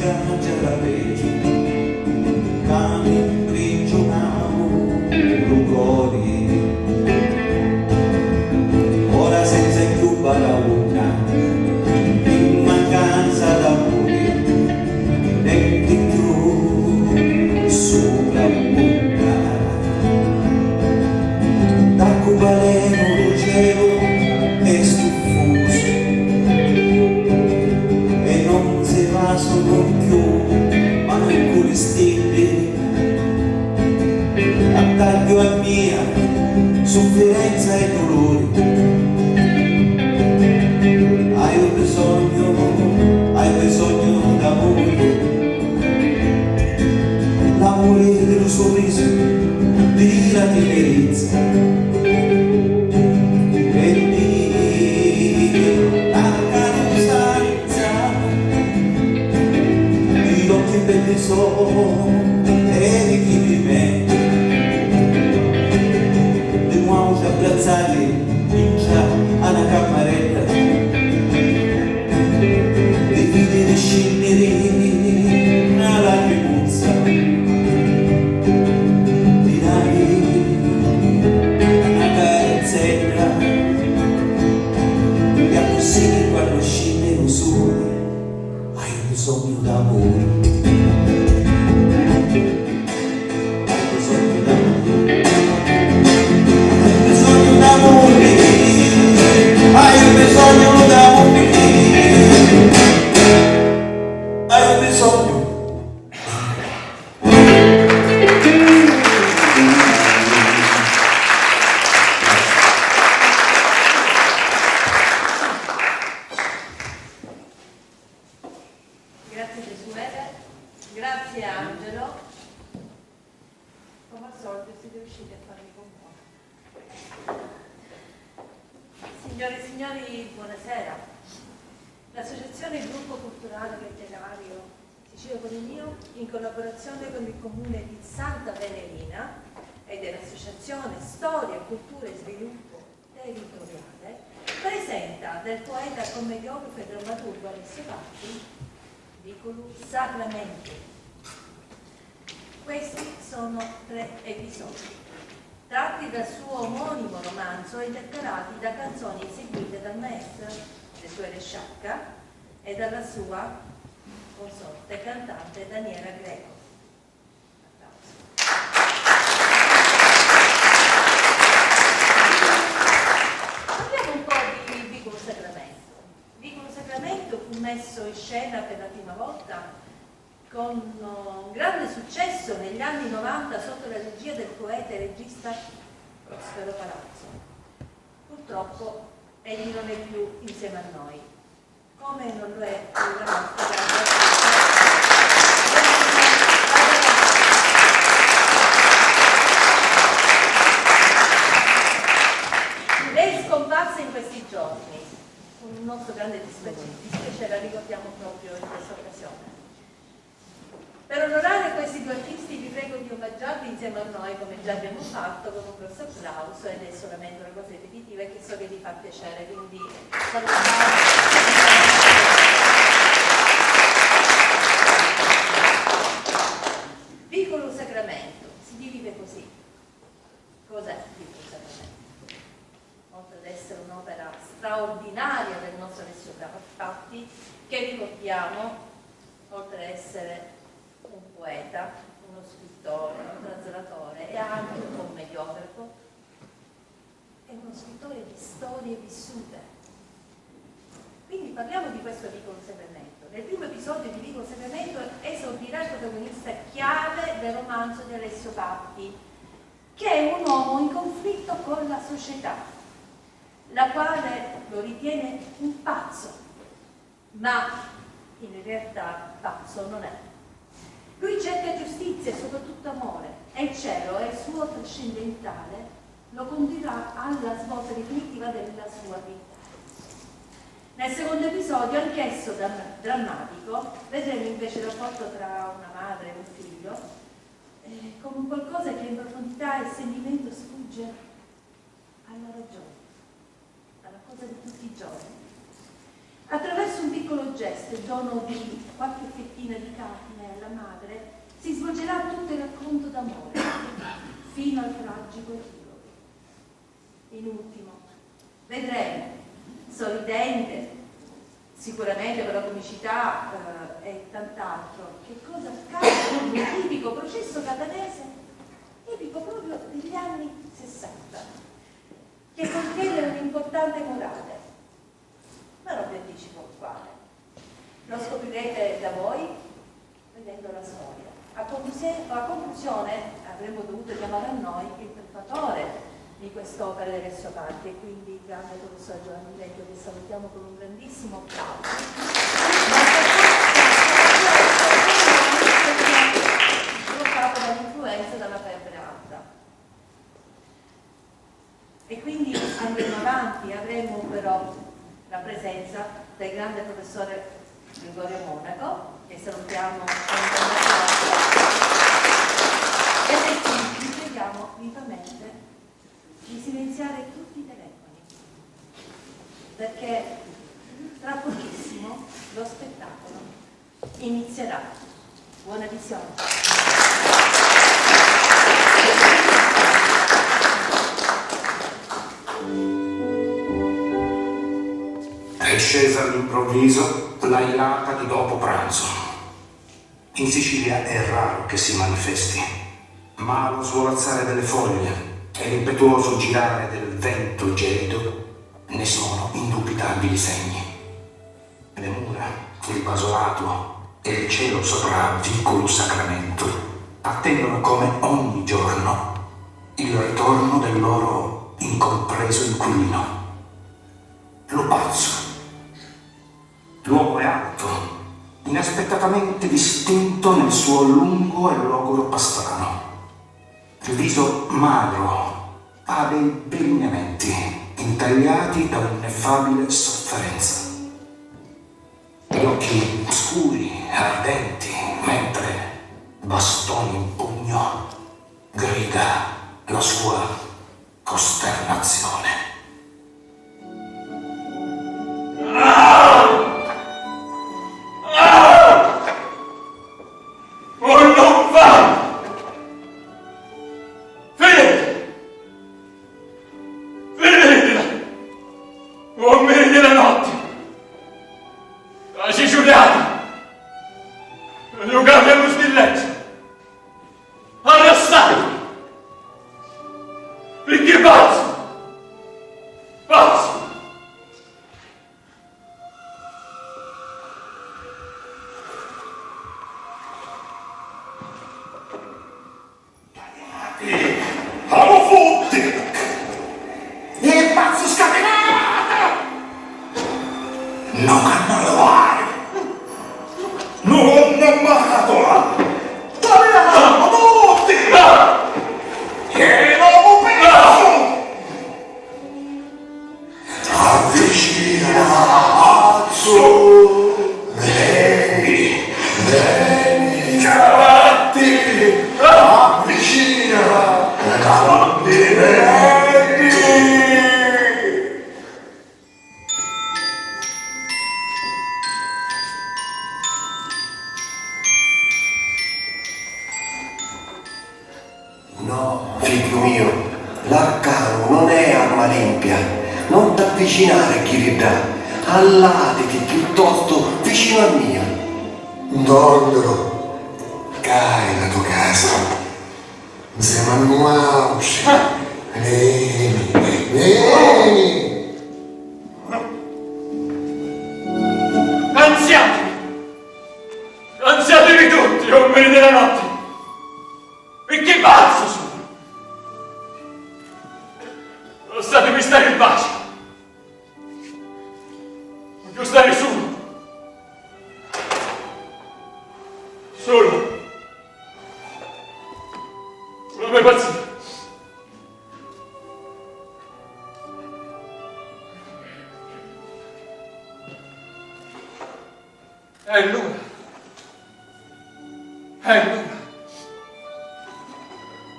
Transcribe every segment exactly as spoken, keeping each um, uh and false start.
Già la veci, ca mi 'mpriggiunau lu cori. Ora senza cchiù baraunna, pi mancanza d'amuri, nenti cchiù supra a bunna. D'accu balenu lu celu è stuffusu e non si vasunu cchiù mancu li stiddi. Attagghiu a mia suffirenza e duluri. Haiu bisognu, haiu bisognu d'amuri. L'amuri di lu surrisu, di la tinirezza e di la carusa. L'occhi beddi so' e ricchi di me, di nuovu s'abbrazzati intra a na cammaretta, di vidiri scinniri na lacrimuzza, di dari na carezzedda, e accussì quannu scinni lu suli. Haiu bisognu d'amuri. Haiu bisognu d'amuri. Haiu bisognu d'amuri. Haiu bisognu d'amuri. Haiu bisognu. Grazie Gesuele, grazie Angelo. Come al solito siete riusciti a farmi commuovere. Signore e signori, buonasera. L'associazione Gruppo Culturale Letterario Sicilia Cuore Mio, in collaborazione con il comune di Santa Venerina e dell'associazione Storia, Cultura e Sviluppo Territoriale, presenta del poeta, commediografo e drammaturgo Alessio Patti, Viculu Sacramentu. Questi sono tre episodi, tratti dal suo omonimo romanzo e intercalati da canzoni eseguite dal maestro Gesuele Sciacca e dalla sua consorte cantante Daniela Greco. Parliamo un po' di Viculu Sacramentu. Viculu Sacramentu fu messo in scena per la prima volta con un grande successo negli anni novanta sotto la regia del poeta e regista Prospero Palazzo. Purtroppo egli non è più insieme a noi. Come non lo è la nostra grande artista. Lei è scomparsa in questi giorni, con un nostro grande dispiacere, dispiacere, la ricordiamo proprio in questa occasione. Per onorare questi due artisti vi prego di omaggiarli insieme a noi, come già abbiamo fatto, con un grosso applauso, ed è solamente una cosa ripetitiva e che so che vi fa piacere, quindi salutiamo. Viculu Sacramentu, si divide così. Cos'è Viculu Sacramentu? Oltre ad essere un'opera straordinaria del nostro Alessio Patti, che ricordiamo, oltre ad essere un poeta, uno scrittore, un traslatore, è anche un commediografo, è uno scrittore di storie vissute. Quindi parliamo di questo Viculu Sacramentu. Nel primo episodio di Viculu Sacramentu esordirà il protagonista chiave del romanzo di Alessio Patti, che è un uomo in conflitto con la società, la quale lo ritiene un pazzo, ma in realtà pazzo non è. Lui cerca giustizia e soprattutto amore, e il cielo è suo trascendentale, lo condurrà alla svolta definitiva della sua vita. Nel secondo episodio, anch'esso dram- drammatico, vedremo invece il rapporto tra una madre e un figlio, eh, come un qualcosa che in profondità e sentimento sfugge alla ragione, alla cosa di tutti i giorni. Attraverso un piccolo gesto, il dono di qualche fe- Fino di carne alla madre, si svolgerà tutto il racconto d'amore, fino al tragico epilogo. In ultimo, vedremo, sorridente, sicuramente con la comicità, eh, e tant'altro, che cosa accade nel tipico processo catanese, tipico proprio degli anni sessanta, che contiene un'importante morale, ma non vi anticipo quale. Lo scoprirete da voi vedendo la storia. A conclusie-, a conclusione avremmo dovuto chiamare a noi il prefatore di quest'opera delle sue parti, e quindi il grande professor Giovanni Vecchio, che salutiamo con un grandissimo applauso, ma che bloccato dall'influenza della febbre alta. E quindi andremo avanti, avremo però la presenza del grande professore Gregorio Monaco, che salutiamo con grande affetto, e che vi preghiamo vivamente di silenziare tutti i telefoni, perché tra pochissimo lo spettacolo inizierà. Buona visione. È scesa all'improvviso la hilata di dopo pranzo. In Sicilia è raro che si manifesti, ma allo svolazzare delle foglie e l'impetuoso girare del vento gelido ne sono indubitabili segni. Le mura, il basolato e il cielo sopra Vicolo Sacramento attendono come ogni giorno il ritorno del loro incompreso inquilino. Lo pazzo. L'uomo è alto, inaspettatamente distinto nel suo lungo e logoro pastrano. Il viso magro ha dei delineamenti intagliati da un'ineffabile sofferenza. Gli occhi scuri, ardenti, mentre, bastone in pugno, grida la sua costernazione. Oh non fa! Finiti! Finitila! Uomini della notte! La siciliata! Giocate allo stilletto! Arrestati! Picchì pazzu! Pazzu! Amu futti! E pazzu scatenatu! No cannalevare! No uomo ammarato! Tagliamo tutti! E l'omu perso! Avvicina, pazzu! Veni, veni, catti! Avvicina, catti, veni! No, figghiu miu, l'arcanu non è arma limpia, non t'avvicinari a chiddi ddà, allatiti chiuttostu vicinu a mia. Ntoniru, ccà è la to casa, nsemi a nuautri, veni, veni! Anziati! Anziativi tutti, uomini della notte! Picchì pazzu sugnu! Lassatimi stari in pace! Vogghiu stari sulu! Sulu! Cu la me pazzia! E allura, e allura,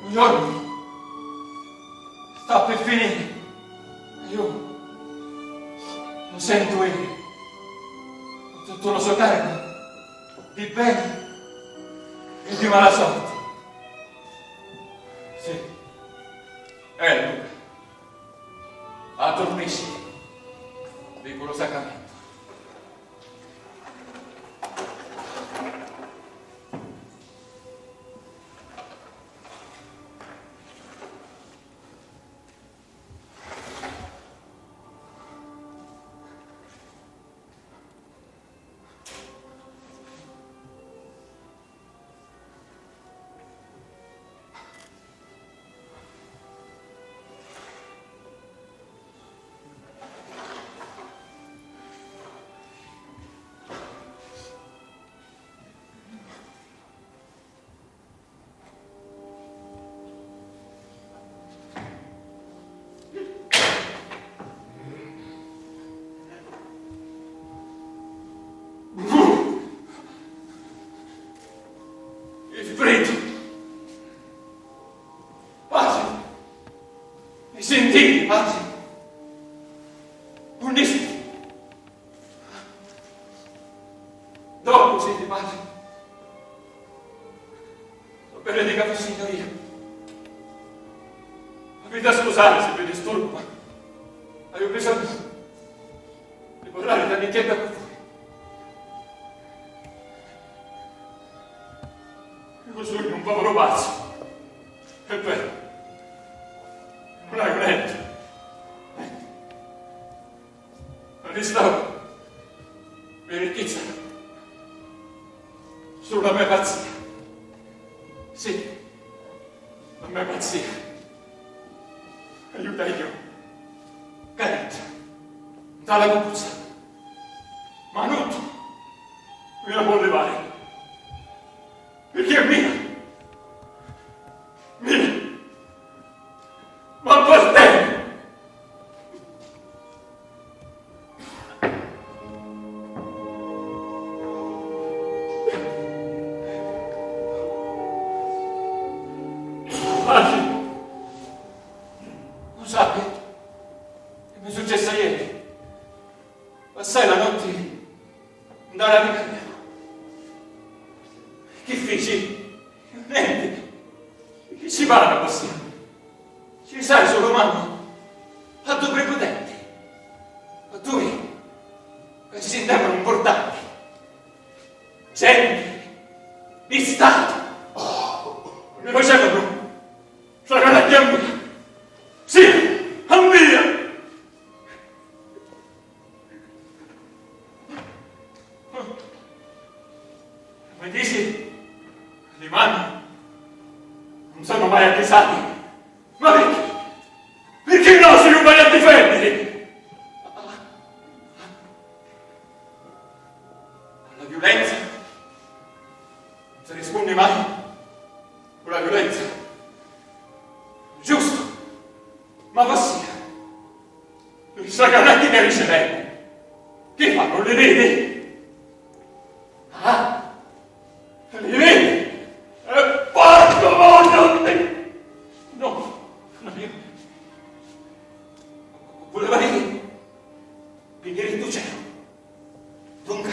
un giornu sta pi finiri, iu lu sentu iri cu tuttu lu so caricu Di beni e di mala sorti. Sì. Eh, Luca. Addurmisci. Dicu lu sacramentu. Ifritu. Patri. Mi sintiti, patri? Unni siti? Ddocu siti, patri? Lu benedica Vossignoria. M'aviti a scusari si vi disturbu, ma haiu bisognu di parrari na minchedda cu vui. Iu sugnu un poviru pazzu. È veru. Nun haiu nenti. Arristau pi ricchizza. Sulu la me pazzia. Sì, la me pazzia. Aiuta iu. Ca entra nta la cucuzza. Ma nuddu mi la pò livari. Pirchì è mia. Mia. M'apparteni. Patri, lu sapi chi mi successi aieri? Passai la notti nta la vita mia. Chi fici? Nenti. Chi ci parra così? Ci sai sulu manu a dui preputenti. A dui ca ci sintevanu importanti. Genti di Statu. Mi facevanu tracanagghia a mia. Sì, a mia. Mi dici, li mani nun sunnu mai acchisati. Ma pirchì? Pirchì no si nun vai a difenniri? A la viulenza nun si rispunni mai cu la viulenza. Giustu, ma vossia. Li sacanati mi ricevemu. Chi fannu, li ridi? Ah, li ridi? E porcu mondo! No, no, io vuleva ridi pi dirittu cielo. Dunca,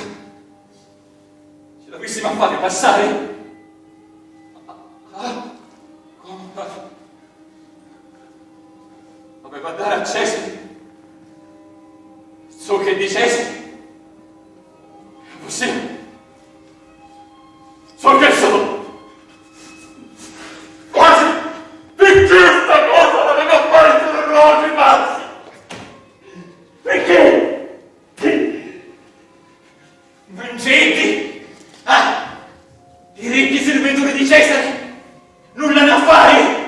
ci l'avissimu a fari passari? Ah, comu fari? Aveva a dari a Cesari ciò che è di Cesari. È possibile? Ciò che sono. Quasi. Perché sta cosa l'aveva a fari sulu noi pazzi? Perché? Mangiti! Ah! I ricchi sirvituri di Cesare nun l'hannu a fari!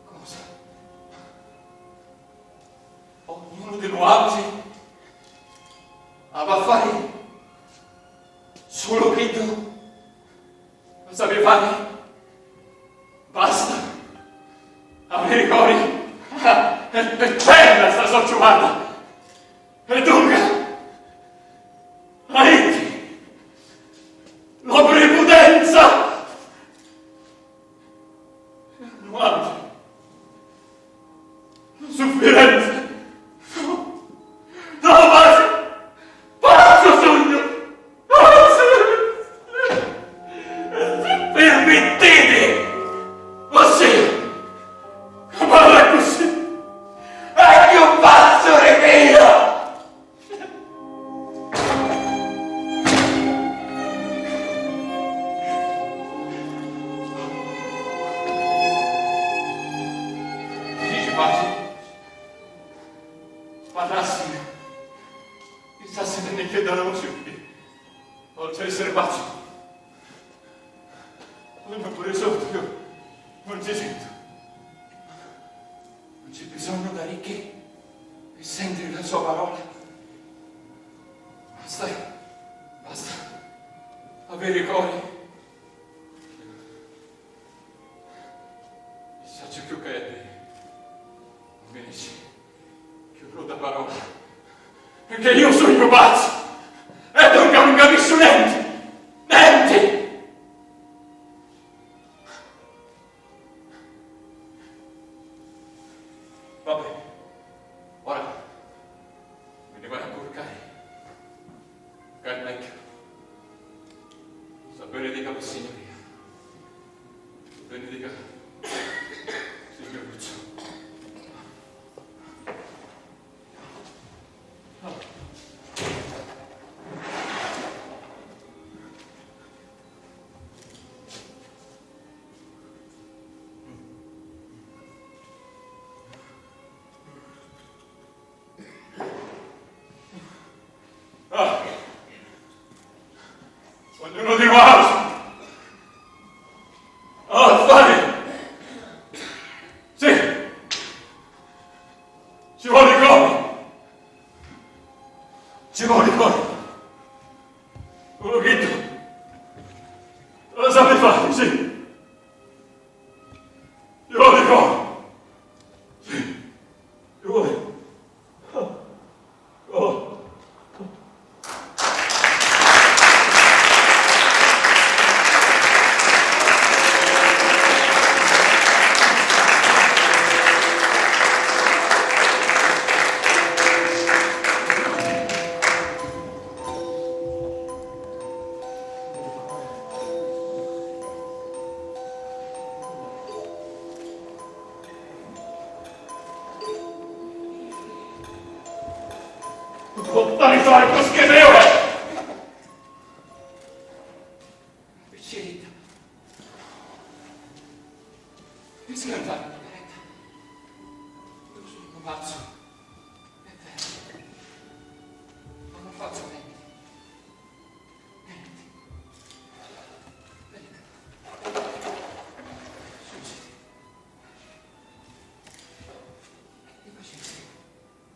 Cosa? Ognunu di nuatri havi a fari sulu chiddu ca sapi fari. Basta! Aviri cori! È, è bella sta so ciuvata! E dunca, a iddi, la priputenza! E a nuatri, la suffirenza! No! No, Chissà si veni chidda noci, oltre a essere pazzu, ogni pure sotto io non ci sento. Non c'è bisogno da ricchi per sentire la sua parola. Basta, basta avere core. Saccio chiù che ebbi, non mi dici chiù brutta parola, perché io sogno pazzo e dunque non capisco niente, niente. Vabbè, ora mi ne vado a curcare. Carmecchio, sa benedica Vossignoria. Benedica, Signoruccio. Ah! Ognuno di noi ha affari! Sì! Ci vuole core! Ci vuole core! Quello che tu lo sapi fare, sì! Ci vuole core! Sì! Ci vuole! Oh! Puttana di schifo! Picciridda. Mi scherzavi, Nicoletta? Io sono pazzo. È vero. Ma non faccio niente. Niente. Niente. Scusi. Che ti facessi?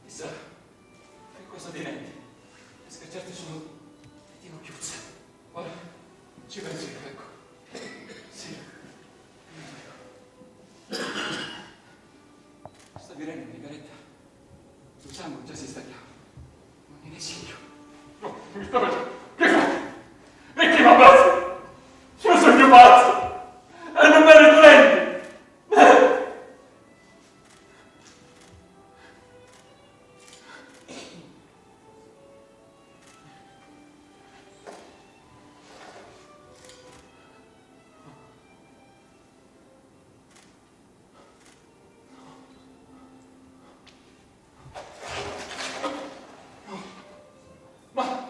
Chissà, che cosa diventi? E schiacciarti su e ti occhiuzza. Ora ci penso io, ecco. Sì. Sta virendo, Nicoletta. Lu sangu già si sta chiamu. Non ne sento. No, mi sta facendo. Che fa? E chi m'ammazza? Io sono pazzo! E non merito niente! Ma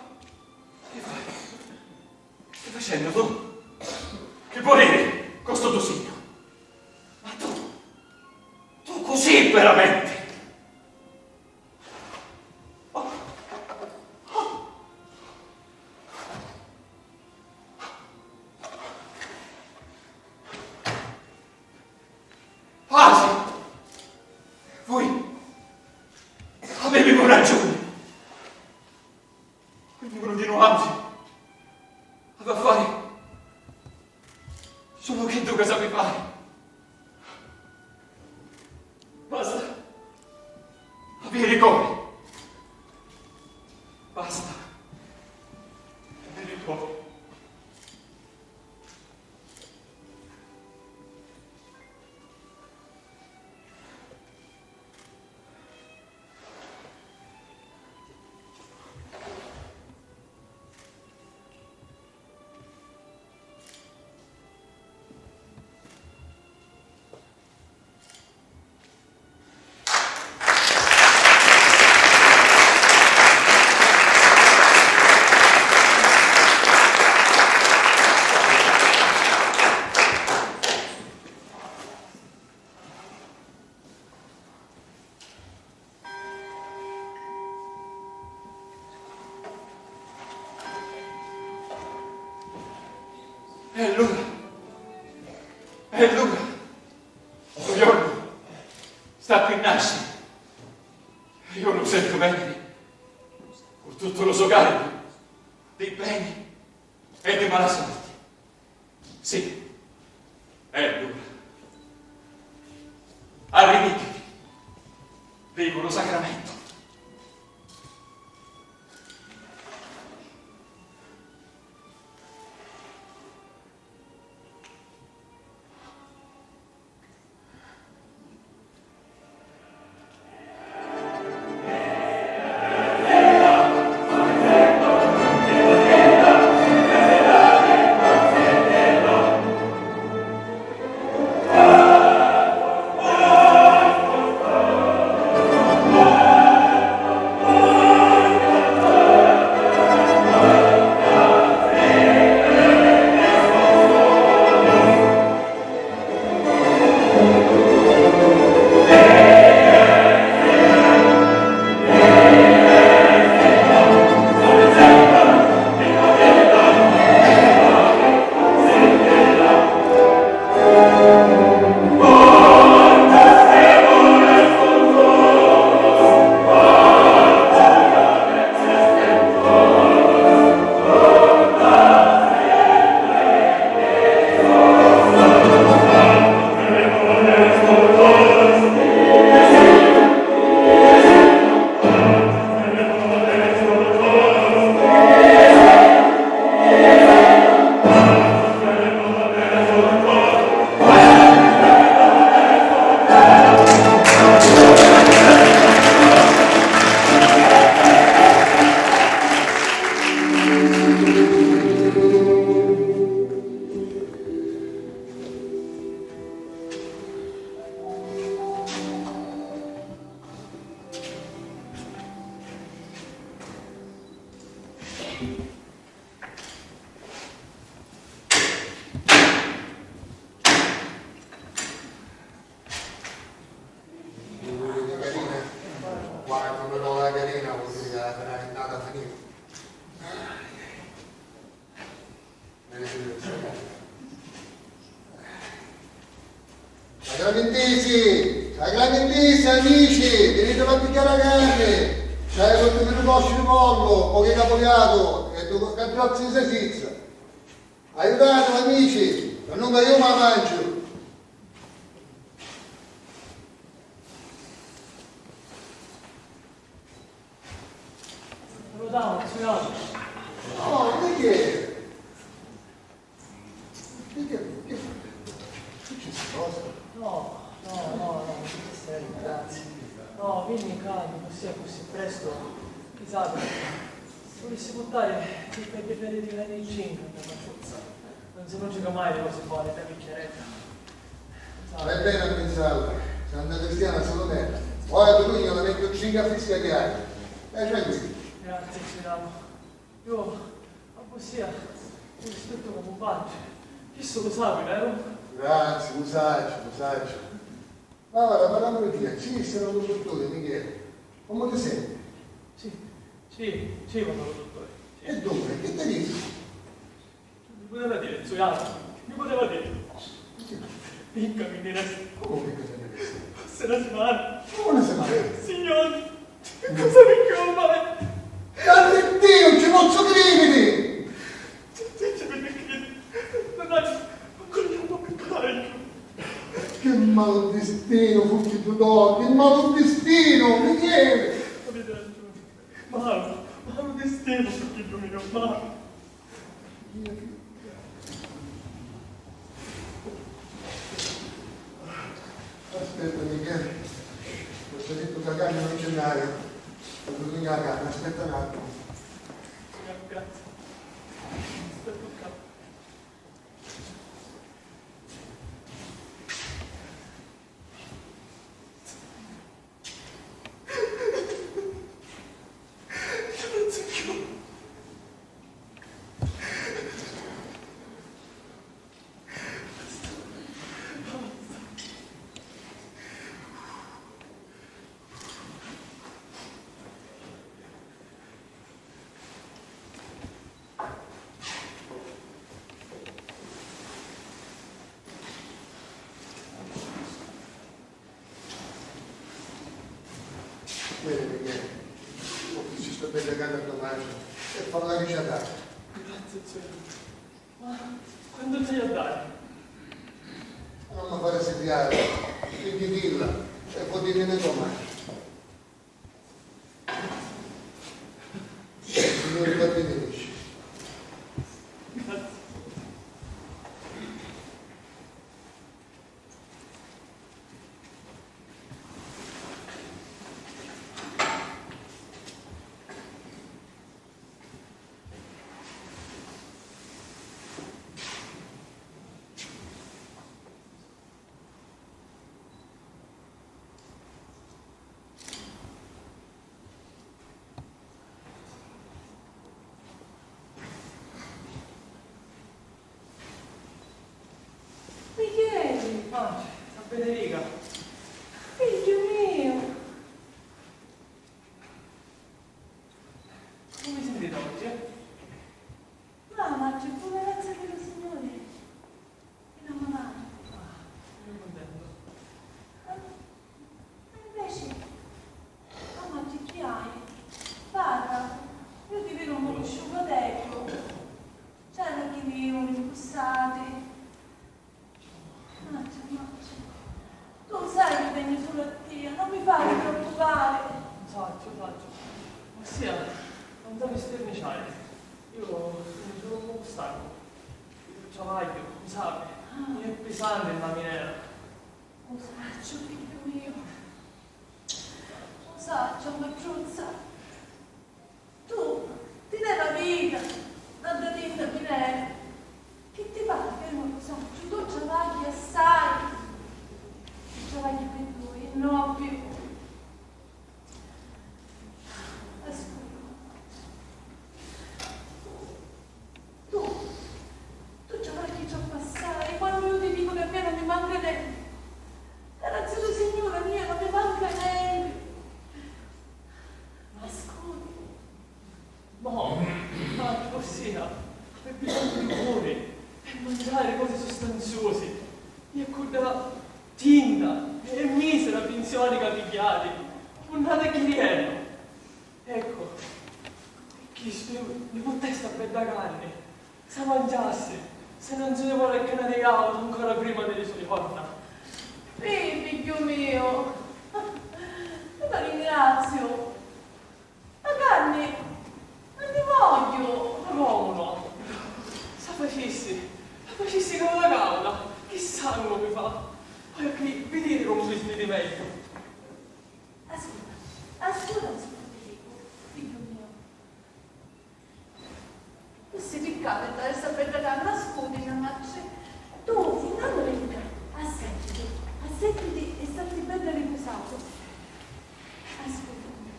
che fai? Che stai facendo tu? Che vuoi dire con sto tuo signo? Ma tu, tu così veramente? Quasi! Voi avevi ragione! Ognuno di noi ha da fare solo chiddu ca sapi fari. Basta aviri cori. Basta aviri cori. E allura, e allura, stu jornu sta pi nasciri. Iu lu sentu vèniri cu tuttu lu so garbu di beni e di mala sorti. Sì, è dura. Arrivìtiti, dicu lu sacramentu. Quannu mi dò la carina, vuol dire che la serata è andata a finire. Sacramentisi! Sacramentisi, amici! Viniti a pigghiari a carni! C'haiu tuttu mi lu cosciu di pollu, pochi capuliatu e dui caddozzi di sasizza. Aiutatimi, amici, ca nun mi iu ma manciu! Salutamu, zio Jacu. Oh, picchì? Picchì? Picchì? Successi cosa? No, no, no, no, non successi, grazie. No, vinni ccà, così, così presto, chisà, vulissi purtari i pedi feri di Canicinca, per la forza. Non si mangiano mai le cose buone, da vecchiarella. Vai bene a pensarla, Santa Cristiana Salomè. Ora tu io la metto cinque a frisca che hai. Stai tranquillo. Grazie, Girano. Io, a vossia, ti rispetto come un padre. Chisto lo sai, vero? Grazie, lo saccio, lo saccio. Ma ora, parliamo di te, ci sono un dottore, Michele. Come ti senti? Sì, sì, sì, povero dottore. Sì. E dunque, che ti dici? Mi poteva dire, zio Jacopo, mi poteva dire. Picca mi ne resta. Come picca te ne resta? Passa una settimana. Come una settimana? Signore, che cosa mi chiama? Santo Dio, ci posso credere! Ci, ci, ci mi credi? Non hai, non conosciamo più parecchio. Che malu destinu fu chiddu to, che malu destinu, Michele! Avete ragione. Malu, malu destinu fu chiddu mio, malu. Aspetta, Michele. Ho detto che a casa non ce n'hai. Ho bisogno della casa, aspetta un attimo. Grazie. Aspetta un attimo. Sta bedda carni a to matri e falla arriciatari. Grazie, zio. Ma quantu ci haiu a dari? Non mi fari sidiari, pigghiatilla e votìnnini to matri. Signuri, va beni, dici. Grazie. Micheli! Ah, a Federica! Figghiu miu! Comu vi sintiti oggi? Brava, ci fu la grazia di lu Signuri. Finu a manari. Ah, sono contento. E inveci, mamma, chi hai? Parra, iu ti vidu un pocu sciucateddu. C'era chi viu rincussati. Marcia, Marcia, tu sai chi tegnu sulu a tia, non mi fari preoccupari. Lo sacciu, lo sacciu. Vossia, non t'havi a stirniciari. Iu sugnu sulu un pocu stancu. Travagghiu, lu sapi, è pisanti sta minera. Lu sacciu, figghiu miu. Lu sacciu, Marciuzza. Tu ti devi a vita, non ti tinta minera. Chi ti pari? Iu non lu sacciu, tu travagghi assai. Tu travagghi pi dui, no pi unu. Ascurta, tu, tu travagghi troppu assai, quannu iu ti dicu ca a mia non mi manca nenti, grazia di Signuri, a mia non mi manca nenti. Ascurta. No, ma vossia, hai bisognu di curi e mangiari cosi sustanziusi, e cu dda tinta e misera pinsioni ca pigghiati, nun nn'hati a chiri ennu. Ecco, e chistu mi puttesti a bedda carni, s'a mangiassi, si non si ni voli a cana di gautu ancora prima di li so jorna. Sì, figghiu miu, ti ringraziu. La carni non ni vogghiu! Ma comu no? S'a facissi, s'a facissi cauda cauda, chi sangu mi fa! Vogghiu vidiri comu vi stiti megghiu. Ascurta, ascurta, ascurta, ti dicu, figghiu miu. Chissi piccati ddà sta bedda carni, ascurta, matri. Tu, intantu veni ccà, assettiti, assettiti e statti bedda ripusatu. Ascurtami.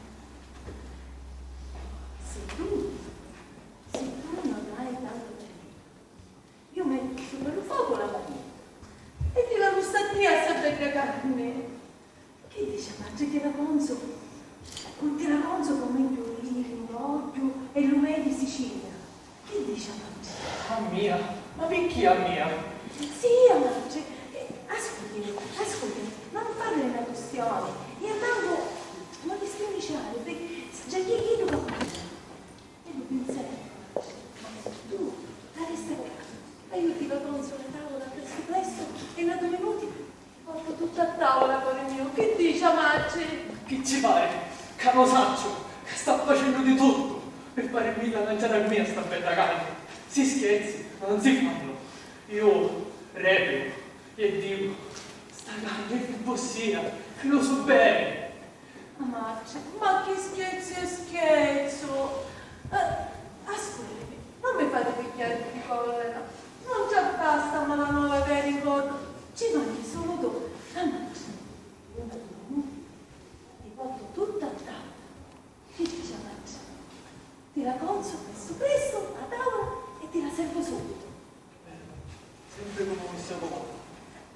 Si tu, si tu non hai tanto tempo, io mettu supra lu focu la padedda e ti la russu a tia sta bedda carni. Chi dici a matri, ti la conzu? Ti la conzu comu lu rinvogghiu e lu mè di Sicilia. Chi dici a matri? A mia? Ma picchì a mia? Sì, a matri. Eh, ascutimi, ascutimi, non farni na quistioni. E tantu non ti stirniciari, picchì già chi chiddu ca parla. E lu pinseru, ma tu, arresta ccà. Aiuti la conzu la tavula prestu prestu e na dui minuti. Portu tuttu a tavula, cori miu. Chi dici a matri? Chi ci pari? Ca lo sacciu ca sta facennu di tuttu pi farimmilla manciari a mia sta bedda carni. Sti scherzi non si fannu. Iu repiu e dicu, sta carni è pi vossia, pi lu so beni. A matri, ma chi scherzu è scherzu! Eh, ascutimi, non mi fati pigghiari di collera, non ci abbasta a malanova ca è ricordu, ci manchi sulu tu. A matri, ti portu tuttu a tavula. Chi dici a matri? Ti la conzu prestu prestu a tavula e ti la servu subitu. Sempri comu mi sia comodu.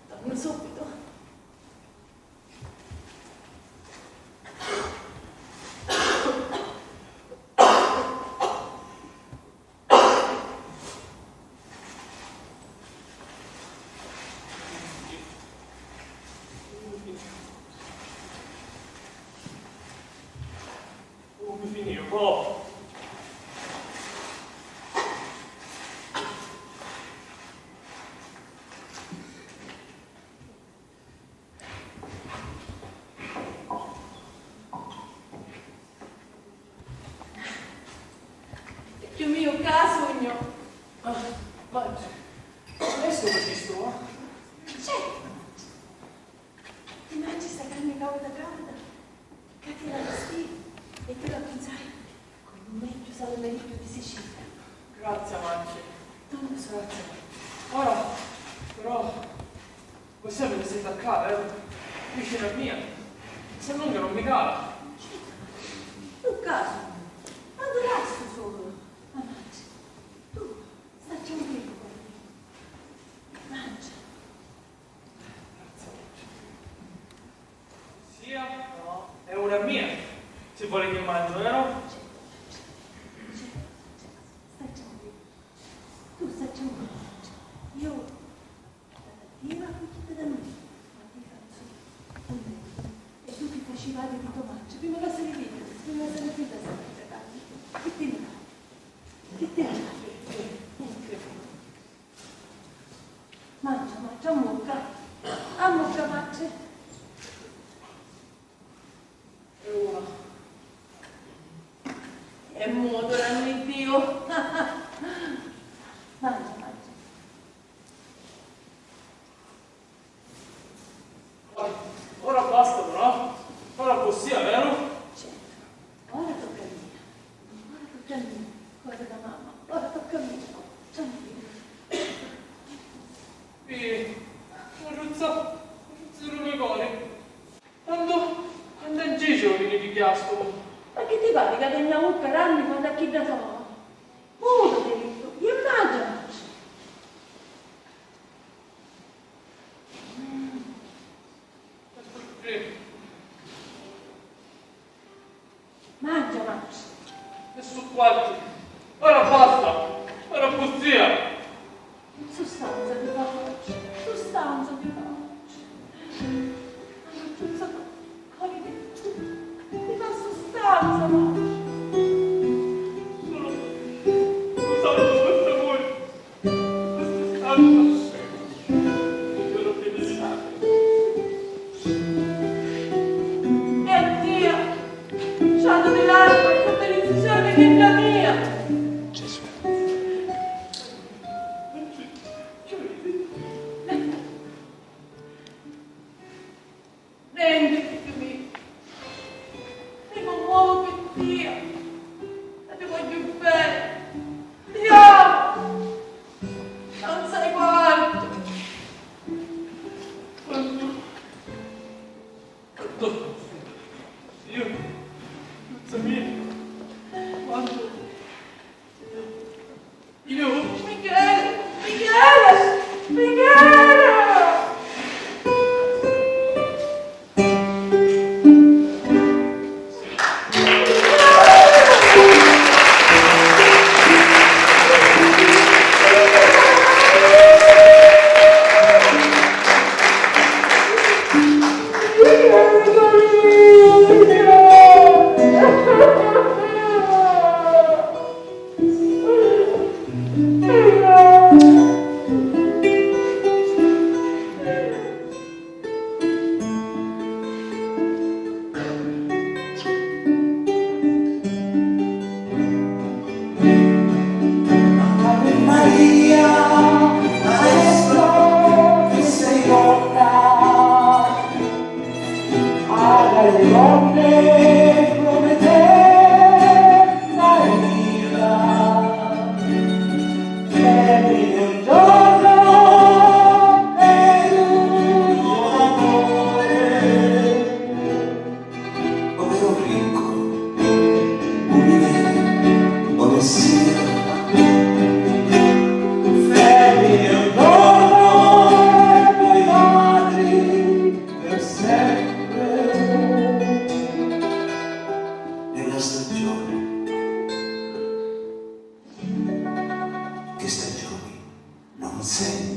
Tornu subitu. Comu mi finìu? Figghiu miu, ccà sugnu. Ah, ma adesso facistu, eh? Certo. Ti mangi sta carni cauda cauda, ca ti la vistì e ti la pinzai cu lu megghiu salumeriddu di Sicilia. Grazie, amanti. Tantu so. Grazie. Ora, però, voi sapete che siete a casa, eh? Vicino a mia. Se no che non mi cala. Certo. Tu caso, ma dove stu solo? Amanti, tu sta tranquillo con me. Mangia. Sia, no, è una mia. Si vuole che mangio, vero? Stai tranquillo. Tu stai tranquillo. Io la tiva cucchita da me, ma ti faccio un e tu ti facivi di tomato. Prima che se ne vede, prima che se ne vede, che te ne va? Che te ne va? Mangia, mangia, a mucca, a mucca, mangia. E ora? E mo, adorami Dio. Mangia, mangia. Ora basta, però. Ora vossia, vero? Certo. Ora tocca a mia. Ora tocca a mia. Cosa da mamma. Ora tocca a mia. Tranquillo. Pi, curuzza, curuzza di lu me cori. Quantu, quantu ancicciu veni pigghiastu? Ma chi ti pari ca tenni a vucca ranni quantu a chidda sola? Muta, ti dicu, e mangia, mangia. Mangia, mangia. E su quanti? Ora basta! Ora buzzia! Sustanza di pace, sustanza di pace. Allora, tu sai, come detto, ti fa sustanza, ma solo, solo questa voi. E a tia, ciato di l'alba, che benedizione che è la mia! Nenti, figghiu miu. Mi cummuovu pi tia. E ti vogghiu beni. Ti amu. Non sai quantu. Quantu. Quantu. Io. Non sapevo. Quantu. Io? Michele! Michele! Michele! Ave Maria, adesso che sei donna, alle donne come te, Maria, fermi un giorno per un amore, overo ricco, umile, o messina, fermi un giorno e poi madri per sempre nella stagione che stagioni non sente.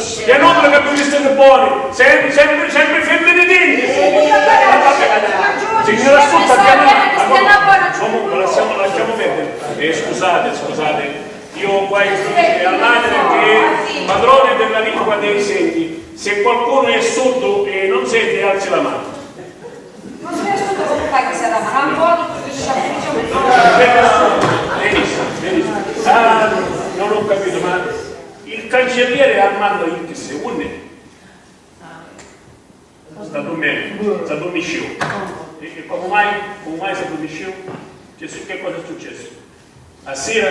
Che numero che abbiamo visto che buoni? Sempre, sempre, sempre femmini dinni. Signora Sutta, chiama. Comunque, lasciamo, lasciamo perdere. Eh, scusate, scusate. Io qua, eh, all'anima che è padrone della lingua dei segni. Se qualcuno è sordo e non sente, alzi la mano. Non si è sordo, come fai che si arrabba? Non vuole che dice. Benissimo, benissimo. Ah, non ho capito, ma il cancelliere Armando X, unde? Sta dormendu, sta dormisciu. E, e come mai? Come mai sta dormisciu? Che, che cosa è successo? A sera?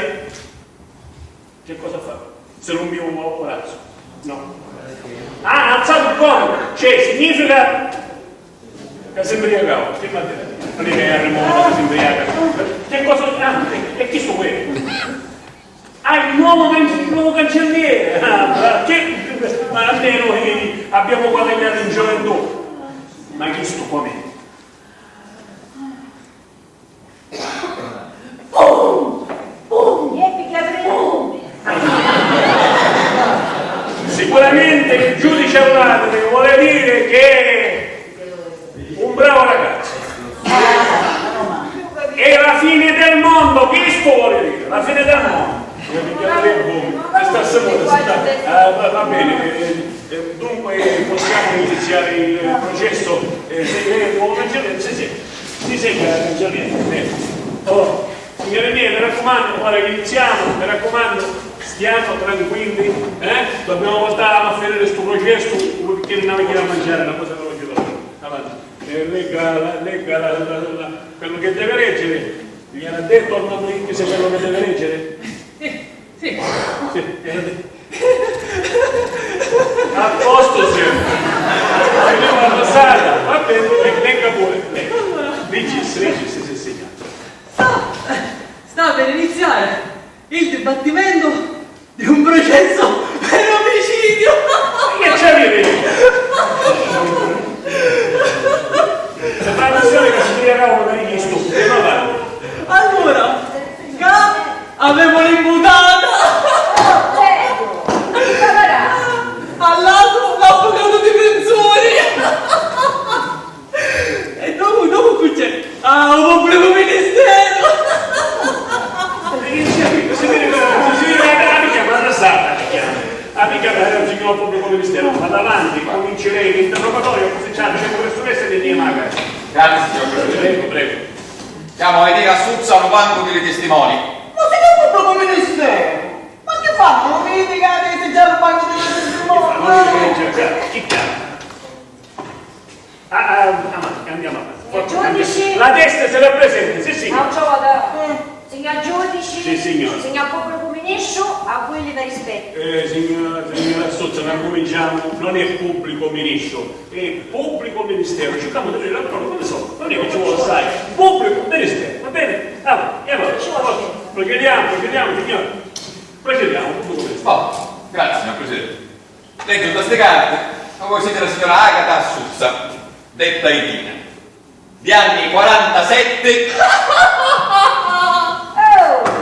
Che cosa fa? Si rumpi u, u razzu? No. Ah, ha alzato il corpo! Cioè, significa che si imbriacava. Che vuol dire? Non è che è arrivato che si imbriaca. Che cosa? Ah, e, e chi sto qui? Ah, il nuovo, can- il nuovo cancelliere! Ah, che, ma almeno, eh, abbiamo guadagnato in gioventù. Ma chi sto come? Sicuramente il giudice all'atri vuole dire che un bravo ragazzo. È la fine del mondo, questo vuole dire, la fine del mondo. Io mi chiamo lei, boh, questa sera, eh, va, va bene, eh, eh, dunque possiamo iniziare il processo, eh, se lei è il nuovo cancelliere, sì, sì, sì, sì, eh, cancelliere, eh. Oh, signore mie, mi raccomando, ora che iniziamo, mi raccomando, stiamo tranquilli, eh? Dobbiamo portare a finire sto processo, perché non avete da mangiare, una cosa che non ci va. Avanti. Eh, legga, la- legga la- la- la- quello che deve leggere. Gli era detto al Maurizi se quello che deve leggere? Sì, sì. Sì, era detto. A posto sempre. Signora Rosata, va bene, le- legga pure. Legga. Leggi, leggi, sì, sì, sì. Sta, sta per iniziare il dibattimento di un processo per omicidio! Che c'è di dire? Se fa attenzione che si tira cavolo per il giusto, e va avanti. Allora, qua avevamo l'imputata! All'altro l'avvocato difensore! E dopo, dopo chi c'è? Ah, un pubblico ministero! Amica, ma non sta, amica, amica, era un signor pubblico ministero, vada avanti, cominci lei l'interrogatorio, così c'è il centro del sud-est e ne maga. Grazie, signor Presidente. Prego, prego. Siamo a vedere a Suzza un banco dei testimoni. Ma signor pubblico ministero, ma che fanno? Non mi dite che avete già il banco dei testimoni? Chi chiama? Ah, ah, avanti, andiamo avanti. Forza, giudici. La testa se la presenta, sì, sì. Non ci vado. Signor giudici, sì, signor. Signor pubblico ministro, a voi li rispetto. Eh, signor, signora Sozza, non cominciamo, non è pubblico ministro, è pubblico ministero. Cerchiamo di dire la parola, come so, non è che ci vuole assai. Pubblico ministero, va bene? Allora, e allora, procediamo, procediamo, signor. Procediamo, pubblico ministero. Oh, grazie, signor Presidente. Leggo da ste carte, ma voi siete la signora Agata Assuzza, detta Itina, di anni quarantasette.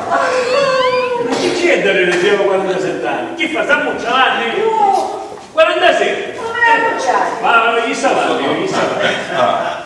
Ma chi c'è da ridere, siamo quarantasette anni? Chi fa, s'ammuccia l'anni? No. quarantasette? Come ammucciare? Ma chi sta avanti, chi sta avanti? Ah.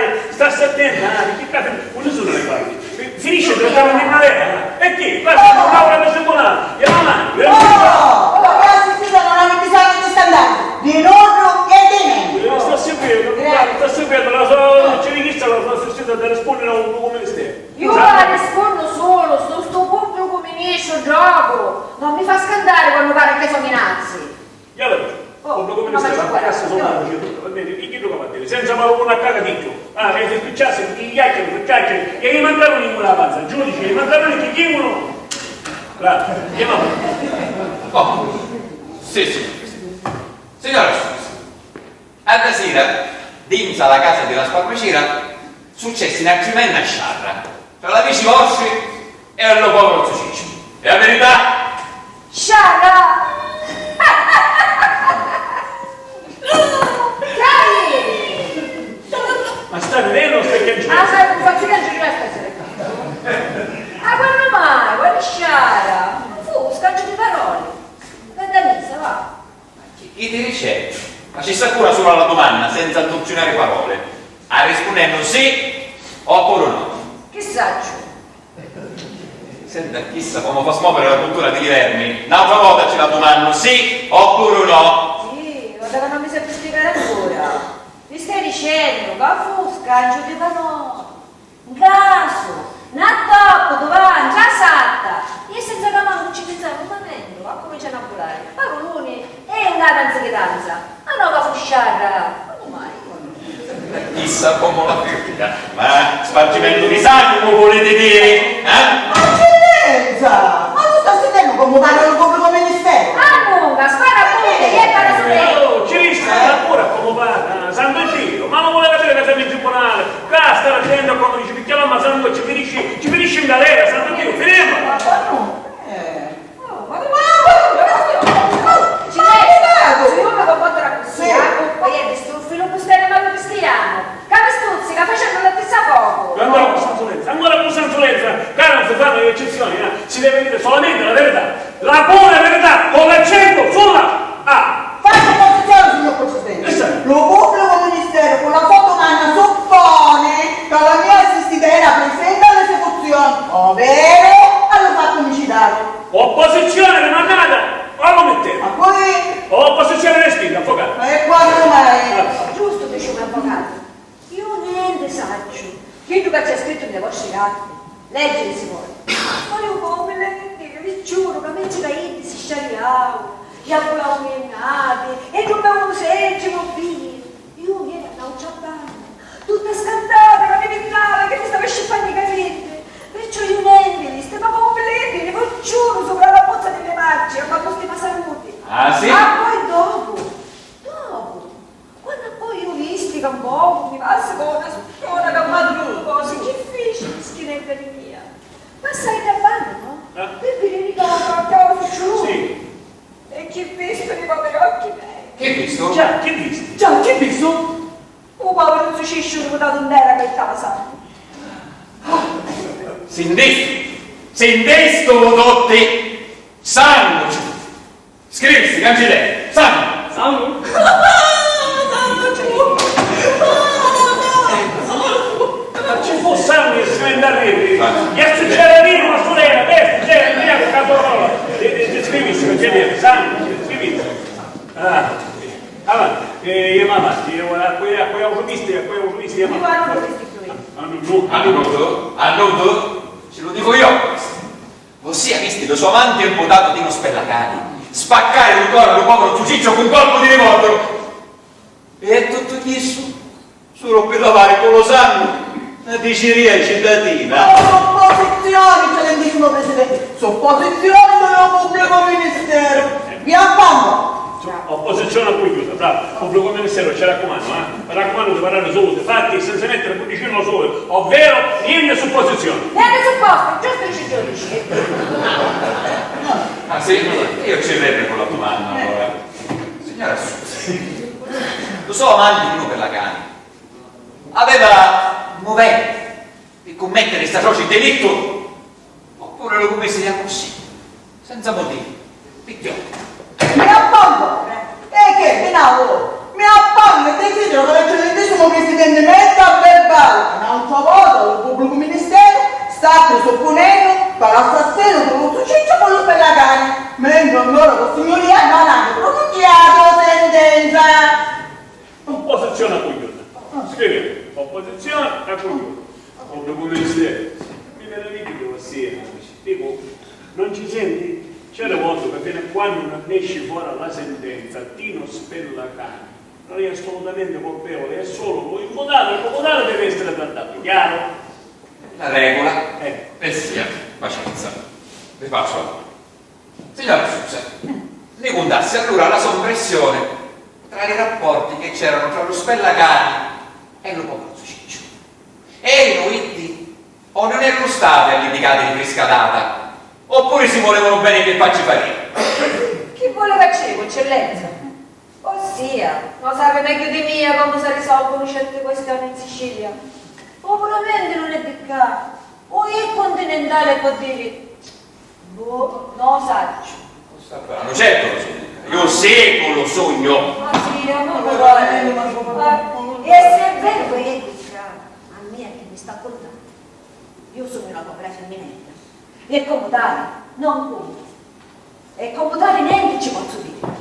fari, stassi attenta, ah, picchì ccà fi-, unni sunnu li parti? Fi-, finisci direttamente in galera, eh? E chi? Guarda, non laura per tribunale, e la mano, e la mano. Oh, ma che assistita non avete bisogno di standardi, di loro e di me. Eh, sta seguendo, guarda, sta seguendo, la so, c'è di chi sta, la so assistita da rispondere a un, un ministero. Io la rispondo solo, sto, sto pubblico ministro Gioco non mi fa scantare quando pare che so minazzi. Ia la dici, oh, pubblico ministero, la pagassa so mano, dice tutto, va bene, chi chiddu ca va a dire, senza parole una caga dicchio, ah, e se spicciassi, chi chiacchiere, chi chiacchiere, e gli mancarono in la panza, giudice, gli mancarono chi chiudono, là, chiamavo. Oh, sì, sì, sì. Signora, scusi. Adda sira, dintra la casa di la sparmacira, successi na trimenna sciarra tra l'amici vostri e lu povero zu Cicciu. È la verità? Sciarra! Dai! Ma sta ridendo o sta chiangendo? Ah, sai, non faccio piangere la stasera. Ah, quando mai? Quando sciarra? Non fu, scambio di parole. Vada messa, va. Chi, chi ti dicevi? Facissi puru sulu la dumanna, senza antrucciunari paroli, arrispunnennu sì oppuru no. Chi sacciu? Senti, chissa comu fa smoviri la cultura di li vermi. N'autra vota ci la dumannu sì oppuru no. Sì, guarda ca non mi sempri spiegari ancora. Mi stai dicennu ca fu scambiu di paroli? Ncasu, na toppu, tu va, ncasatta! E senza ca mancu ci pinsari un mumentu, accumincianu a vulari paruluni e una danza chi danza, a nova fu sciarra, quannu mai? Chissa comu la firria, ma spargimentu di sangu vuliti diri, eh? Eccellenza! Ma tu sta sintennu comu parla lu pubblicu ministero? Annunca, spara a punti, e parla su te! Oh, ci vista, ancora comu parla, santu Dio, ma non vuole capire che siamo in tribunale? Ccà sta la gente quannu dici picchì a mamma santu ci finisci, ci finisci in galera, santu Dio, finimu! Ma quannu? Eh. Oh, ma che... Ci vedi? Signora, combattere così, sì, eh? Poi è distruffi, non può stare male cristiano. Ca mi stuzzica facennu la stessa focu. Ancora cu sanzulenza, ancora cu sanzulenza! Ccà non si fa Gatti, leggiri si voli. Ma iu comu mi leggiri, vi giuru ca mentri ca iddi si sciariau, iabbulaumu i nati e nu bevu seggi vinu, iu jeri a n'autra banna, tutta scantata ca mi pinnava chi mi stava scippannu i capiddi, perciò iu nenti visti, ma comu mi leggiri, vi giuru supra la pozza di me matri, a ma tustima saluti. Ah, sì? Ah, poi dopu, dopu, quannu poi iu visti ca un pocu mi passi comu na succhiona ca m'ha datu cosi, chi fici, mischinedda di mia? Passai dda banna, no? Eh? Pi vidiri ca, ca, ca era succiutu. Sì. E chi vistu di poveri occhi mei? Chi vistu? Già, chi visti? Già, chi vistu? U poviru zucicciu rivutatu in terra ca jittava sangu. Sintistu? Sintistu tutti? Sangu! Scrivisti, Cancilleri, sangu! Sangu? Sangu! Ma ci fu sangu e scriventi arrivi? Sangu. E succede vino, ma sudena, questo, c'è, via, caporolo. Scrivisti, Cancilleri, sangu, scrivisti. Ah, avanti, eh, io avanti, io a quei, a quei autopisti, a quei autopisti, io avanti. Io avanti, autopisti, io. Ah, no, no. Annutu, annutu, ci lo dico io. Vossia visti lu so amanti imputatu Tinu Spellacani spaccari lu coru a lu poviru zucicciu cu un colpu di rivolviru. E tuttu chissu sulu pi lavari cu lu sangu na diceria citatina. Oh, supposizioni, eccellentissimo Presidente, supposizioni di un pubblico ministero. Vi appongo. Opposizione accugliuta, bravo. Pubblico ministero, ci raccomandu, eh. Mi raccomandu di parlare solo di fatti e senza mettere cuddicini solo, ovvero niente supposizioni. Niente supposto, giusto ci giudici. Ah, sì? Io ci replico la domanda, allora. Signora Susi, lo so amanti Tinu Spellacani aveva moventi pi cummettere sta atroci delittu, oppure lu cummessi accussì, senza motivu, pi chiotti. Mi appongo! E che, di nuovo? Mi appongo e desidero che l'eccellentissimo presidente metta a verbale, un'altra vota, lu pubblicu ministero sta presuppunennu ca l'assassinu fu lu zucicciu cu lu Spellacani, mentri ancora vossignuria non ha pronunziatu la sentenza. Opposizione accugliuta. Scriviti, opposizione accugliuta. Pubblicu ministero, mi meravigghiu di vossia. Dicu, non ci senti? C'è revoltu che fino a quando non esci fora la sentenza, Tino Spellacani non è assolutamente colpevole, è solo lo imputato, e l'imputato deve essere trattato, chiaro? La regola. Eh. Eh sì, eh, pazienza. Vi faccio. Signora Susa, mi cuntassi allura la so impressione tra li rapporti che c'erano tra lu Spellacani e lu poviru zucicciu. Erinu iddi o non erinu stati alliticati di frisca data, oppure si volevano bene pi facci farina? Chi voli ca ci dicu, eccellenza? Ossia, no sapi megghiu di mia comu si risolvunu certi questioni in Sicilia. U prumenti non è di ccà, u è cuntinentali e pò diri, boh, no u sacciu. Lu sapranu, certu lu sugnu. Iu sì cu lu sugnu. Ma sì, ma e si è veru ca è di ccà, a mia chi mi sta cuntannu? Iu sugnu na povera fimminedda e comu tali non cuntu. E comu tali nenti ci pozzu diri.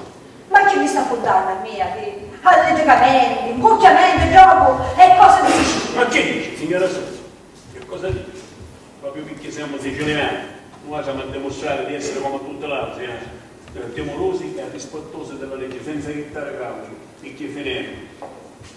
Ma chi mi sta cuntannu a mia di alliticamenti, ncucchiamenti, giocu e cosi di Sicilia? Ma chi dici, signora Susi? Che cosa dici? Proprio picchì semu siciliani, nuatri emu a dimustrari di essiri comu a tutti l'àutri, eh, timorosi e rispettosi di la leggi, senza jittari cauci, picchì finemu,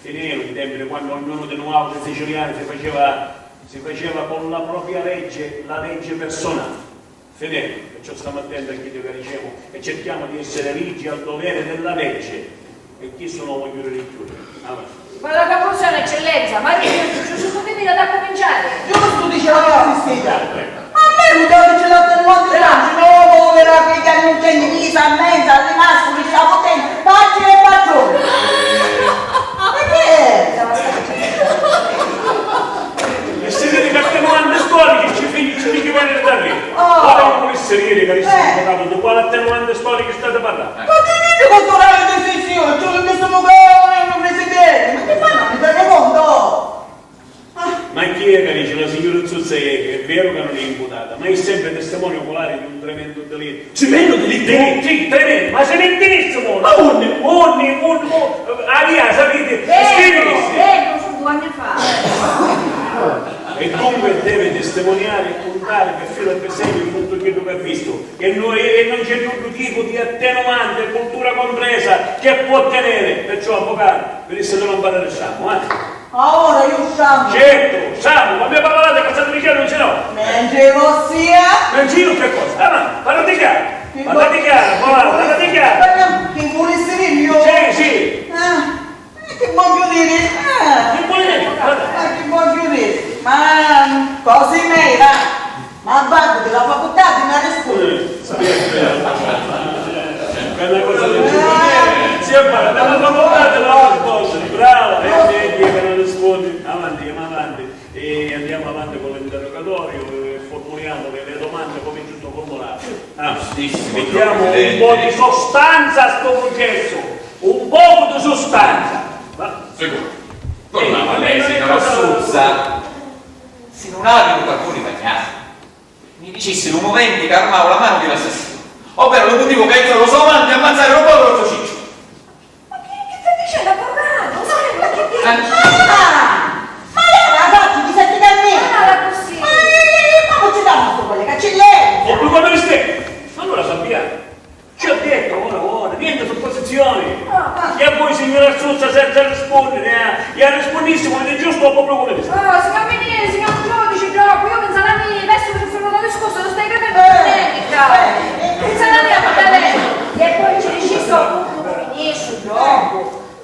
finemu i tempi di quannu ognunu di nuàutri siciliani si faceva, si faceva cu la propria leggi, la leggi personali. Finemu, perciò stamu attenti a chiddu ca dicemu e circhiamu di essiri rigi al dovere della legge. E chissu non lo voglio richiudere. Avanti. Vado a conclusione, eccellenza, ma io giusto tu mi da cominciare. Giustu, dice la mia assistita. A me lu dati ce l'attenuante franci, no, povera figlia, non c'è misa, mezza, rimascoli, sapotenti, facci e patroni. E che è? E si vidi ca attenuanti storici ci fi-, ci fici veniri da riri. Oh. Ora non vulessi riri ca rissi imputatu di quali attenuanti storici stati parrannu. Ma teniti culturale di sessione, ci ho messo un presidente, ma che fanno? Mi tengo conto? Ah. Ma chi è che dice la signora Zuzza è, è vero che non è imputata, ma è sempre testimone oculare di un tremendo delitto. Tremendo delitto? Sì, sì, tremendo, ma si ne benissimo! Ma unni? Unni, unni, unni, a via, sapete, scrivisi! Vero, vero, fu due anni fa. E dunque deve Testimoniari e cuntari pi filu e pi segnu tuttu chiddu chi ha vistu, e nu-, e non c'è nuddu tipu di attenuante, cultura compresa, che può tenere. Perciò, avvocatu, vi disse di non parlare, sciamu, eh? Ora io sciamu. Certu, sciamu, ma mi parlavate che state dicendo, non si no. Mentri vossia. Non si no che cosa? Ah, ma parlate chiaro, parlate chiaro, parlate chiaro. Chi vulissi dire io? Sì, sì. Ah. Eh, chi vogghiu diri? Eh. Chi voli diri? Ma chi vogghiu diri? Ma cosi mei, va. Ma vaccu di la facultà ti na risposta. Eh, sì, eh. È una cosa del genere. Sì, ma dalla facoltà te la risposta. Brava, eh, eh, che non rispondi. Avanti, andiamo avanti. E andiamo avanti con l'interrogatorio e formuliamo le, le domande come giusto formulate. Ah, giustissimo, mettiamo un po' di sostanza a sto processo. Un poco di sostanza. Ma sicuro. Tornava lei, signora Suzza. Si non ha avuto carboni bagnati, mi dicissi lu muventi ca armau la manu di l'assassinu, ovvero lu mutivu ca aiutau lu so amanti a ammazzari lu poviru so cicciu. Ma chi, chi sta dicennu, avvocatu? Ma chi, ma chi dici? Ah! Ma lei la faccio di sette cammini! Ma non era così! Ma lei, lei, lei, ma non ci dà un po' quelle caccellette! O più come misteri! Allora, Fabiano, ci ho detto, ora, ora, niente supposizioni. Ah, ah. E a voi, signora Suzza, senza rispondere, eh? E a rispondissimu di giusto o proprio come mi sta? Ah, signor Ministro, signor giudice, troppo, io pensavo a me, adesso che sono da discorso, non stai capendo niente, caro. Pensavo a me, va bene. E poi ci dici sto pubblico ministro, troppo,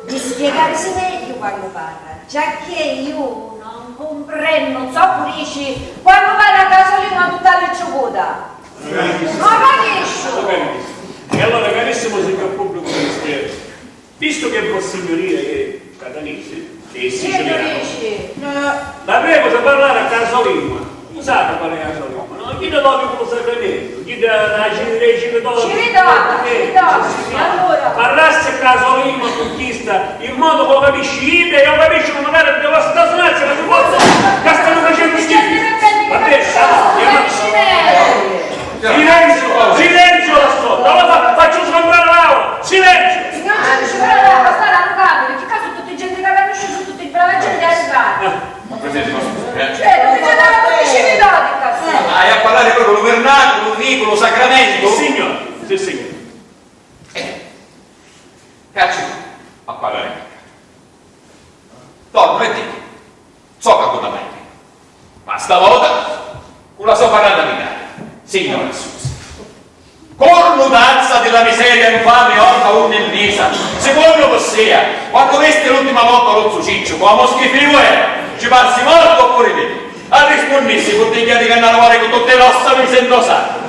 di spiegarsi meglio quando parla, già che io non comprendo, non so, dici, quando parla casolino tutta l'icciucuta. Ma capisci? E allora, carissimo signor pubblico ministero, visto che vossignoria è catanese e siciliano, la prego di parlare a casolingua. Usate qual è la casolingua, no? Chi ne dove con lo sacramento? Chi ne dove? Ci ritorno, ci ritorno. Allora. Parlassi a casolingua con chi sta In modo ca u capisci iddu e iu capisciu ca macari di la sta sunazza ca si pozzu, ca stannu facennu schifi. Va bene, allora, andiamo. Silenzio, silenzio là sotto. Allora fa-, faccio sgombrare l'aula. Silenzio. Signor giudice, però deve passare all'avvocato, perché qua sono tutti gente che conosce, sono tutti bravi gente avvocati. Ma presidente, ma scusi, eh. Cioè, non mi c'è da tutti i cimitati qua. Ma hai a parlare proprio lo vernacolo, lo dico, lo sacramento? Sì, signor. Sì, signor. Eh, cacci a parlare. Tornu e dicu, so ca cu mai, ma stavota cu la so parrata di cari, signora Susi. Cornu tazza di la miseria infame, orca unni misa, si cornu vossia, quannu visti l'ultima vota lo zu Cicciu, cu la moschifiu era, ci parsi mortu oppure vivu? Arrispunnissi cu dignità di cannarvali cu tutti l'ossa mi sento sacru.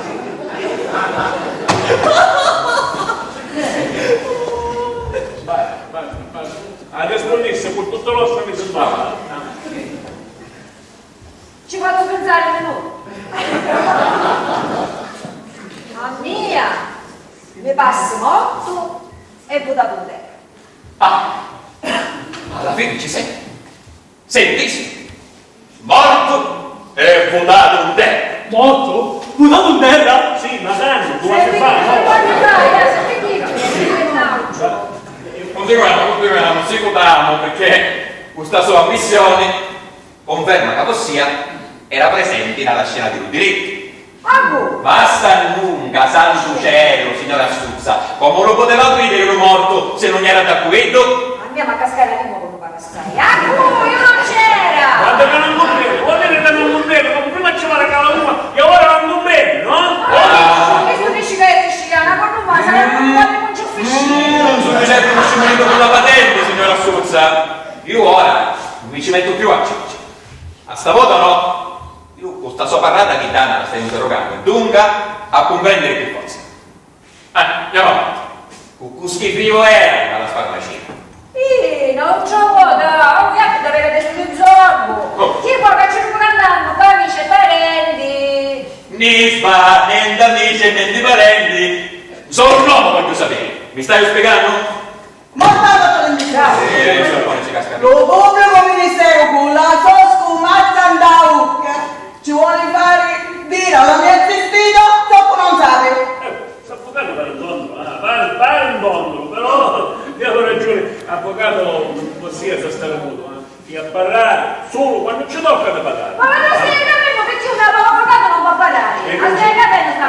Arrispunnissi cu tutti l'ossa mi sento sacru. Ci vado a pensare un minuto. A mia mi passi mortu e vutatu in terra. Ah, alla fine ci sei. Senti, sì. Mortu e vutatu in terra. Mortu? Vutatu in terra? Sì, ma tanto, due anni fa, no? Due anni fa, eh, se ti dico, sì. Continuiamo, continuiamo, seguiamo, perché questa sua ammissione conferma che vossia era presente nella scena di un delitto. Ah, boh! Basta nunca, santu celu, signora Suzza, comu lu puteva vidiri lu mortu si nun era dda cu iddu? A mia m'ha cascari la lingua comu va cascari. Ah, boh, io non c'era! Guarda che non conviene, vuol dire che non conviene, comu prima ci vara ca la lingua e ora non conviene, no? Ah, questo dici che è siciliana, con un masa, non parli con giuffiscina. Non sufficiente un scimunito con la patente, signora Suzza. Io ora non mi ci metto più a ciccia. A sta vota no. Iu cu sta so parrata chi Dana la sta interrogando, dunca, a cumprendiri chi forza. Eh, andiamo avanti. Cu, cu schifio era alla farmacia. Ih, non ci ho vota, un viaggio da avere del zorbo. Oh. Chi vuoi che ci fu cantando, amici e parenti? Nisba, niente amici e niente parenti. Solo un uomo voglio sapere. Mi stai spiegando? Mortale per il microfono. Eh, sto pure ci casca. Lu pubblicu ministeru cu la so scumazza nta ucca ci voli fari diri a la mia zistita zoccu non sapi. Eh, s'avvucatu pari un dondulu, eh, pari, pari un dondulu, però mi aveva ragiuni, avvucatu, vossia sa stari mutu, eh. E a parrari sulu quannu ci tocca di parrari. Ma non stai capendo perché io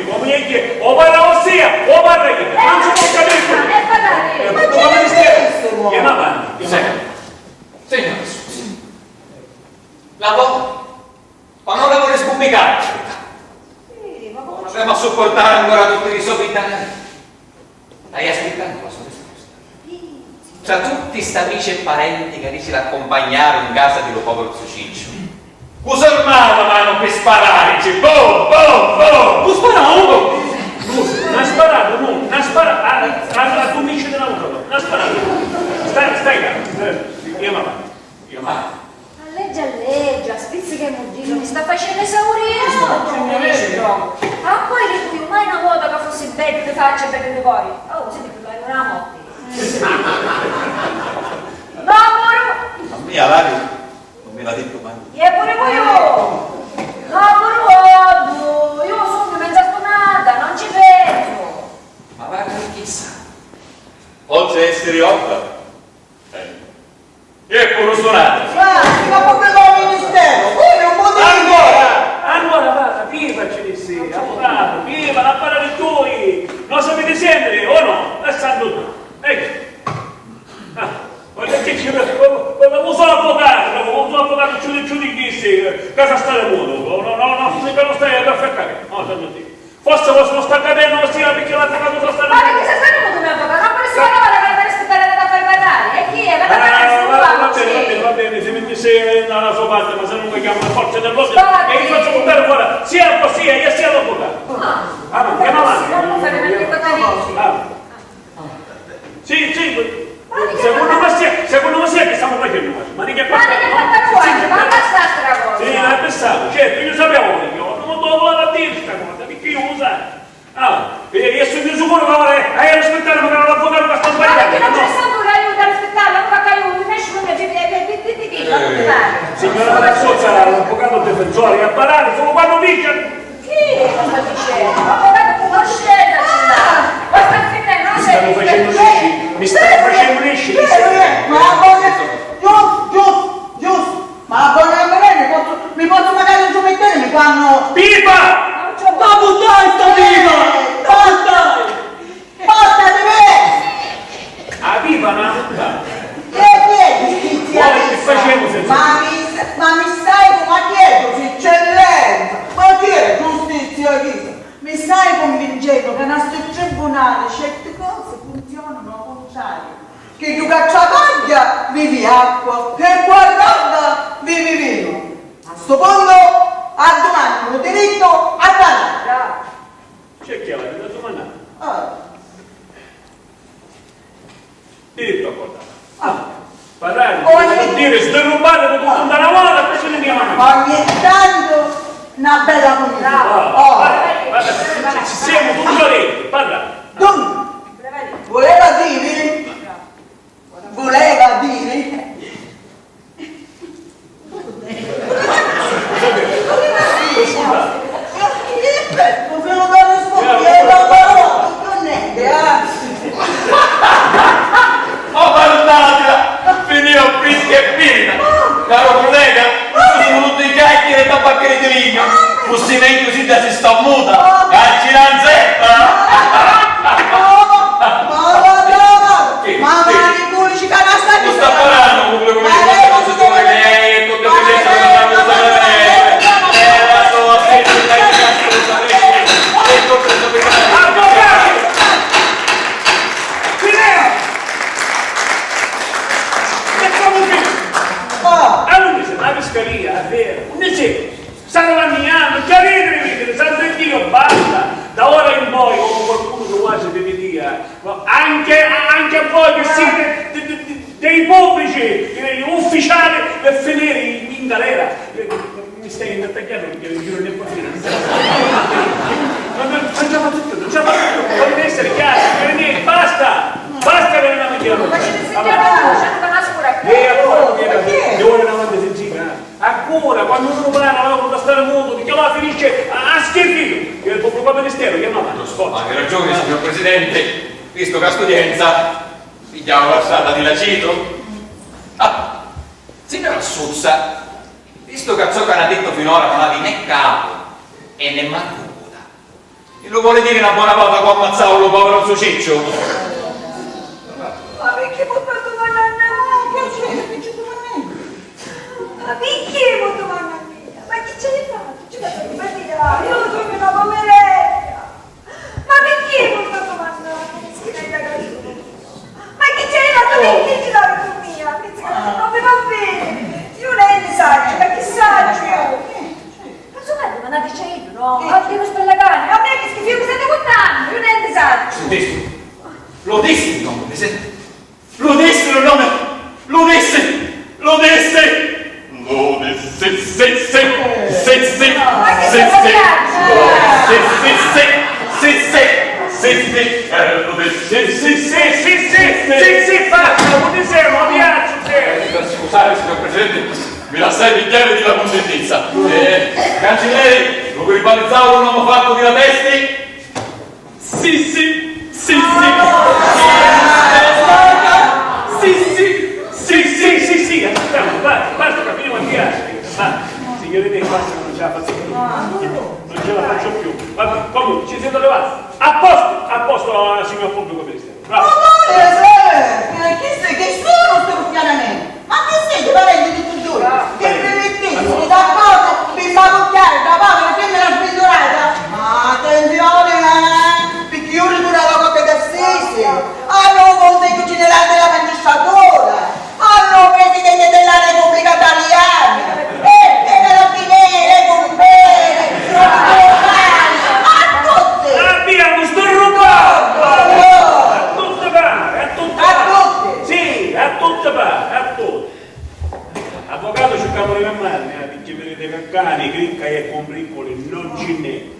capiri, comu è chi, o parra vossia, o parra chi, non si può capiri. Eh, ma non ci è nessuno. Chiama avanti, chiama avanti. Signori, scusi. La vo-, ma non la vuole sbubbicare? Sì, ma come? Non aveva a sopportare ancora tutti i so vita. Stai aspittannu la so risposta. Tra tutti st'amici e parenti ca dici l'accumpagnaru in casa di lu poviru zu Cicciu, cu so armata manu pi spararici, bom, bom, bom! Cu sparau? Nun ha sparatu, nun ha sparatu, a, a, a, tu mi dici di na vota, nun ha sparatu. Stai, stai, eh, chiama avanti, chiama avanti. Alleggia, alleggia, spizzica e murgica, mi sta facennu esauriri stu ministru. Ah, poi dicu iu, mai na vota ca fussi beddu di facci e beddu di cori. Oh, senti, più bellu dâ morti. Vapuru! A mia l'ari non mi l'ha dittu mai. E pure voi! Vapuru, oddu! Iu sugnu menza stunata, non ci pensu. Ma va a chissà. Oltre a essere ovvio, eh, è pure suonato. Guardi, ma proprio come ministero, voi non potete... Ancora, ancora, va, viva ci dissi, avvocato, viva la parola di Dio. Non sapete sentire o no? Lasciando. Ecco. Ah, voglio che ci, voglio, voglio, non so avvocato, non so avvocato, ci, ci dissi, casa stare muto. No, no, no, no, non stai ad affrettare. No, sanno Dio. Forse lo, lo sta capendo, lo stia perché l'avvocato sta stando... Ma perché se sta venuto un avvocato? Non posso una volta che la rispettare da far parlare. E chi è? Ma va bene, va bene, va bene, si mettesse dalla sua parte, ma se non mi chiama la forza dell'ordine e vi faccio buttare fuori sia il consigliere sia l'avvocato. Ah, ma che avanti. Non può fare perché... Ah. Sì, sì, secondo me sì, secondo me sì che stiamo facendo, ma di che... Ma di che parte vuoi? Ma basta sta cosa. Sì, la pensavo, certo, io sapevo che io non lo volevo dire sta cosa, perché io lo sai. Ah, e, e sono sicuro che ora hai a rispettare magari l'avvocato che sta sbagliando. Ma perché non c'è stato un aiuto a rispettare l'avvocato, io mi faccio come ti dico, non mi pare. Signora Mazzozza, l'avvocato difensore, a parlare solo quando dice... Chi? Cosa dice? Ma guardate come scena ci dà! Ma sta finendo, non... Mi stanno facendo lisci, mi stanno facendo lisci, mi stanno... Ma giusto, giusto, giusto! Ma poi non mi posso, mi posso magari intromettere, mi fanno... Pipa! Ma buttare sta pipa! Ma buttare! Porta di me! A viva na puttana! Che, che giustizia? Ora che facemu senza... Ma mi, ma mi stai come chiedo, eccellenza? Ma chi è giustizia chi? Mi stai convincendo che nel nostro tribunale certe cose funzionano al contrario. Che chi caccia pagghia vivi acqua, che guardava vivi vino. A sto punto, a domani un diritto a parlare. C'è chi aveva da domandare? Ah. Diritto a guardare. Ah. Parlare, vuol dire sderrubare tutto un danavone e poi se ne andiamo. Ogni tanto una bella comunità. Ah, oh. Guarda, guarda, ci, ci siamo tutti orecchi, parla. Dunque, voleva dire, voleva dire Oh, guardatela! Finìu picca e pina! Caru cullega, sunu tutti chiacchieri e tabbaccheri di lignu! Fussi megghiu si già si sta muta! Cacci la nzetta! Mamma, mamma, mamma, mamma, Lu sta parrannu cu quellu cu mi dice, ma io non so dove che è, e tutte quelle sono una cosa vera, eh, la so, e tutte quelle... Avvocati! Fineo! Che siamo qui? Ah, allora dice, la pescaria, è vero, come dice? Stanno laminando, capite, capite? Santo Dio, basta! Da ora in poi, come qualcuno che quasi vi vede, eh, anche, anche a voi che siete de-, de-, de-, dei pubblici, eh, ufficiali, per finire in, in galera. Eh, mi stai intattagliando perché non giro né partire. Ma non, non ce la faccio più, non ce la faccio più. Volete essere chiari, per me, basta! Basta che non la mettiamo. Ma ci insegnano, non c'è una scuola. E allora, ci vuole una volta si gira, eh. Ora, quannu unu para, l'àutru da stari mutu, picchì allura finisci a, a schifi! E il pubblico ministero chiamava. Giusto, avi ragiuni, signor Presidente, vistu ca sta udienza pigghiava la strata di l'acitu. Ah, signor Assuzza, vistu ca ciò ca n'ha dittu finora non havi né capu e né mancu coda, chi lu voli diri na bona vota cu ammazzau lu poviru zucicciu? Ma picchì m'hâ fattu mannari? Ma picchì m'hâ fattu mannari? Ma chi ci hai fattu? Ci hai fattu sbagliari? Io sono una poveretta! Ma picchì m'hâ fattu mannari? Mischinedda ca sono! Ma chi ci hai fattu? Picchì ci l'hai fattu mia? Non mi va bene! Io non ne sacciu, ma chi sacciu io? Ma so padri, ma n'ha diceddu, no? Eh. Oggi lo spellacani, a me che schifo, mi state contando, io niente saccio. Sentiste? Lo dissi, no, mi senti? Lo dissi, non me... Lo dissi! Lo dissi! Lo dissi, sì, sì, sì, sì, sì, sì, sì, sì, sì, sì, sì, sì, sì, sì, sì, eh, lo dissi, sì, sì, sì, sì, sì, sì, sì, basta, lo dissi, ma piace, sì. Scusate, signor Presidente. Mi lassai pigghiari di la cuntinnizza. Eh, cancelleri, lu viribalizzau un omu fattu di la testi? Sì, sì, sì, sì. Sì, sì, sì, sì, sì, sì, sì, aspettiamo, basta, basta, capiremo anche altri. Basta, signori miei, basta, non ce la faccio più. Non ce la faccio più. Vabbè, comunque, ci siete levati. A posto, a posto, signor pubblico ministero. Bravo. Ma dai, Sere, chi si-, chi sono sti ruffiani a me? Ma chi siete, parenti di tutti e due? Che vi mettessero d'accordo per sbacucchiare da povera femmina sventurata? Ma attenzione, eh, perché io ritorno alla Corte d'Assise, allo Consiglio Generale della Magistratura, allo Presidente della Repubblica Italiana, e ai carabinieri, ai pomperi, ai pompieri, a tutti! Abbiamo sto rubato! A tutti pare, a tutti pare! Sì, a tutti pare, a tutti! Avvocato, circamo di fermarne, eh, perché vedete che cani, cricca e combricoli non ci n'è.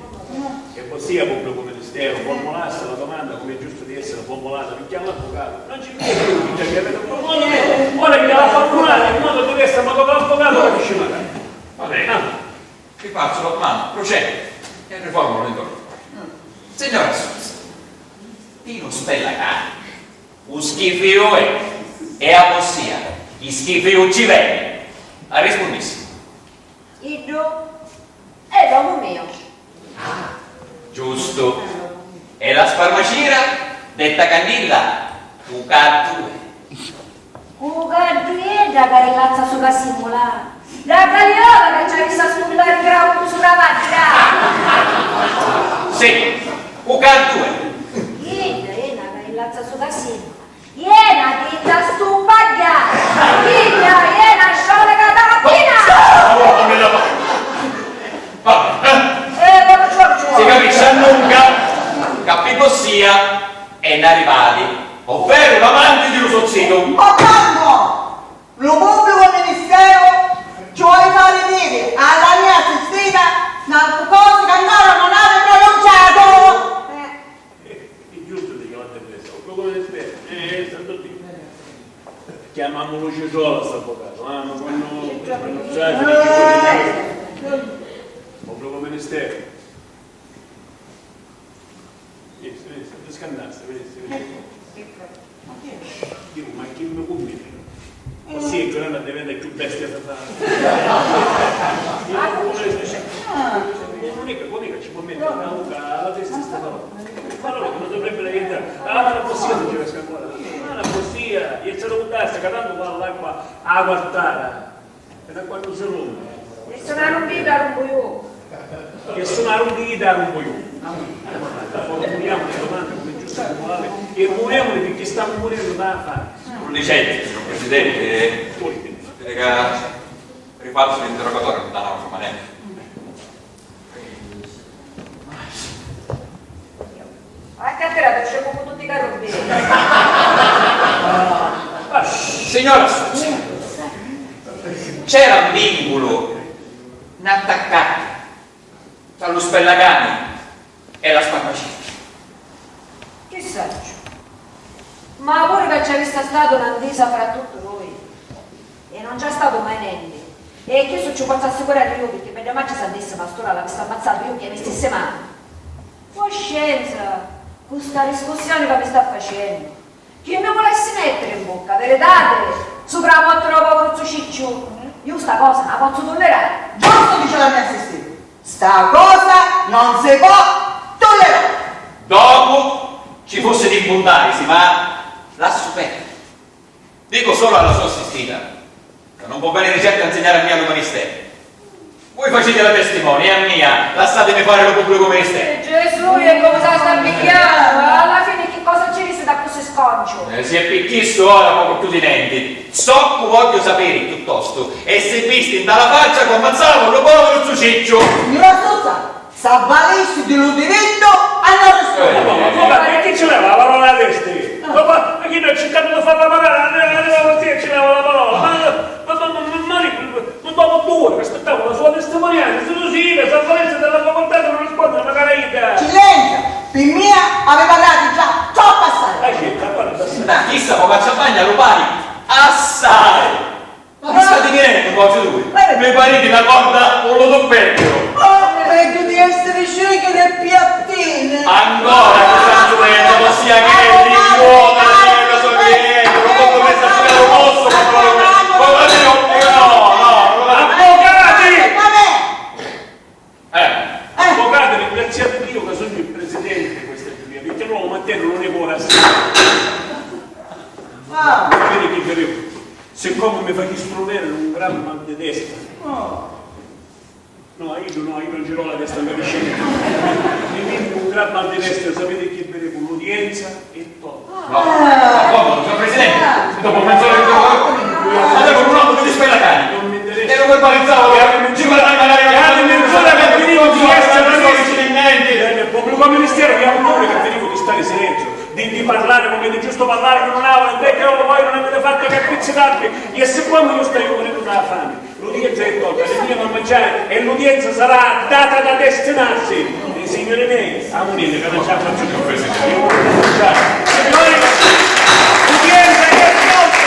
E vossia, pubblico ministero, formulassi la domanda come è giusto di essere formulata, perché all'avvocato non ci crede più, perché avete un problema. Ora che la formulate in modo diverso, ma con l'avvocato capisce magari. Va bene. Ah. Vi faccio la domanda, procedo e riformulo l'interrogatorio. Signora Susa, Tino Spellacani, u schifiu è, e a vossia, chi schifiu ci veni? Arrispunnissi. Iddu è l'omu miu. Ah, giustu. E la sparmacira, detta Cannilla, cu caddu è? Cu caddu è dda carillazza su ca simula? Dda caliova ca ci avissi a spuntari crautu su la vacca! Sì, cu caddu è? Idda è na carillazza su ca simula. Iena di sta stumpagghiata! Figghia, iena sciolta da mattina! Oh, mi la... Vabbè, eh? Eh, però Giorgio! Si capisce a nunca ca pi vossia è na rivali, ovveru l'amanti di lu so zitu. Ma calma! Lu pubblicu ministero ci voli fari diri a la mia assistita na cosa ca ancora non havi pronunciatu! Eh. Eh, è giusto che io vado presso, proprio per esperto. Eh, eh, sta tutti. Chiamammo Lucisola sto avvocato, ah, ma quando, quando sai, pubblico ministero. Vieni, vieni, non ti scannarsi, vieni, vieni. Dico, ma chi mi conviene? Così il giornale diventa più bestia totale. Non è che, non è che ci può mettere una bocca alla testa sta parola. Ma allora non dovrebbe diventare. Ah, la bossia non ci resta ancora. Ah, la bossia, e c'era un tasto che tanto va all'acqua a quartara. E da quando si rompe? E sono arrumbita, rompo io. E sono arrumbita, rompo io. Formuliamo le domande come giusto e morale e muriamone perché stiamo morendo da fare. Con licenza, signor Presidente, eh, sapete che rifaccio l'interrogatorio da un'altra maniera. A chiacchierata ci cu tutti i carrubbi. Signora Susi, c'era un vinculu, n'attaccati tra lu spellacani e la sparmacina. Chi sacciu? Ma puru ca ci avissa statu na ntisa fra tutti noi, e non c'è statu mai nenti, E chistu ci u pozzu assicurari iu, pirchì bedda matri s'addissi, ma st'ura l'avissi ammazzatu iu cu li me stissi mani. Coscienza, cu sta riscussioni ca mi sta facennu, chi mi vulessi mettiri in bucca, viridati, supra a morti dû poviru zu Cicciu? Iu sta cosa a pozzu tullerari. Giustu dici la mia assistita, sta cosa non si può tullerari. Dopu ci fussi di impuntarisi, ma lassu perdiri. Dicu sulu a la so assistita, ca non po' veniri certu a nsignari a mia lu ministeri. Vui faciti la testimoni, e a mia lassatimi fari lu pubblicu ministeri. Eh, Gesù, e comu s'ha sta pigghiannu? Alla fini chi cosa ci rissi da cussi scongiu? Eh, si è pi chissu ora pocu cchiù di nenti. Zoccu vogghiu sapiri, chiuttostu, è si visti nta la faccia cu ammazzavu lu poviru zu Cicciu. Signura Suzza, s'avvalisti di lu dirittu a non risponniri. Eh, ma, ma, ma, ma chi ci leva la parola a testi? Ma, ma, ma chi no, circannu di farla parlari, arriva, arriva così e ci leva la parola. Ma, ma, ma, ma, ma, ma, ma, ma, due, aspettavo la sua testimonianza, se così, la s'avvalessi della facoltà di non rispondere, magari idda. Silenzio! Pi mia avi parratu già troppu assai. Eh, sì, troppu assai. Ma chissa po' faccia bagna lu pari assai. Ma chi stati vidennu, cosi dui? Mi pariti na corda o lu tuppegghiu? Oh, megghiu di essiri ciechi e piattini. Ancora, chi sta succedendo? Vossia che li idiota, eh, cosa vi è? Non posso mettere a giocare un mosso, ma proprio, ma proprio, no, no, no. Avvocati! Eh. Avvocati, ringraziate Dio che sugnu il presidente di questa giuria, perché no lu mantennu non è buona. Ah. Sapete chi vedevo? Siccome mi fa chi strunere un gran mal di testa. Oh. No, io no, io non ci do la testa, non capisci? Mi viene un gran mal di testa, sapete chi vedevo? L'udienza e tutto. No, no, come, signor Presidente? Dopo mezz'ora che devo... Allora, un uomo di spellacani. Non mi interessa. Devo verbalizzare, ci guarda magari... Abbiamo mezz'ora che venivo di essere... Niente. Nel pubblico ministero abbiamo paura che venivo di stare silenzio. Di, di parlare come di giusto parlare in un'aula, invece voi non avete fatto che appizzicarvi, e siccome io sto morendo dalla fame, l'udienza è tolta, le mie non mangiare, e l'udienza sarà data da destinarsi. I signori miei, amunite, che non ce la faccio più. Io voglio mangiare. Signori, l'udienza è tolta.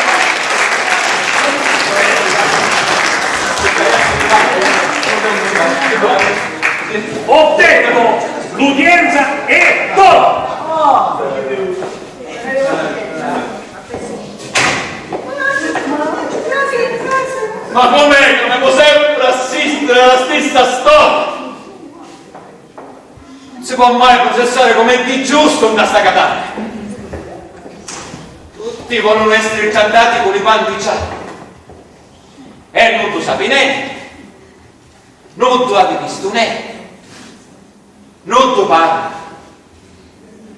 Ho detto, l'udienza è tolta. Ma com'è? Come può sempre assistere alla stessa storia? Non si può mai processare come è di giusto in sta catena. Tutti vogliono essere trattati con i panni di ciao. E non tu sapi niente. Nuddu havi vistu nenti, nuddu parra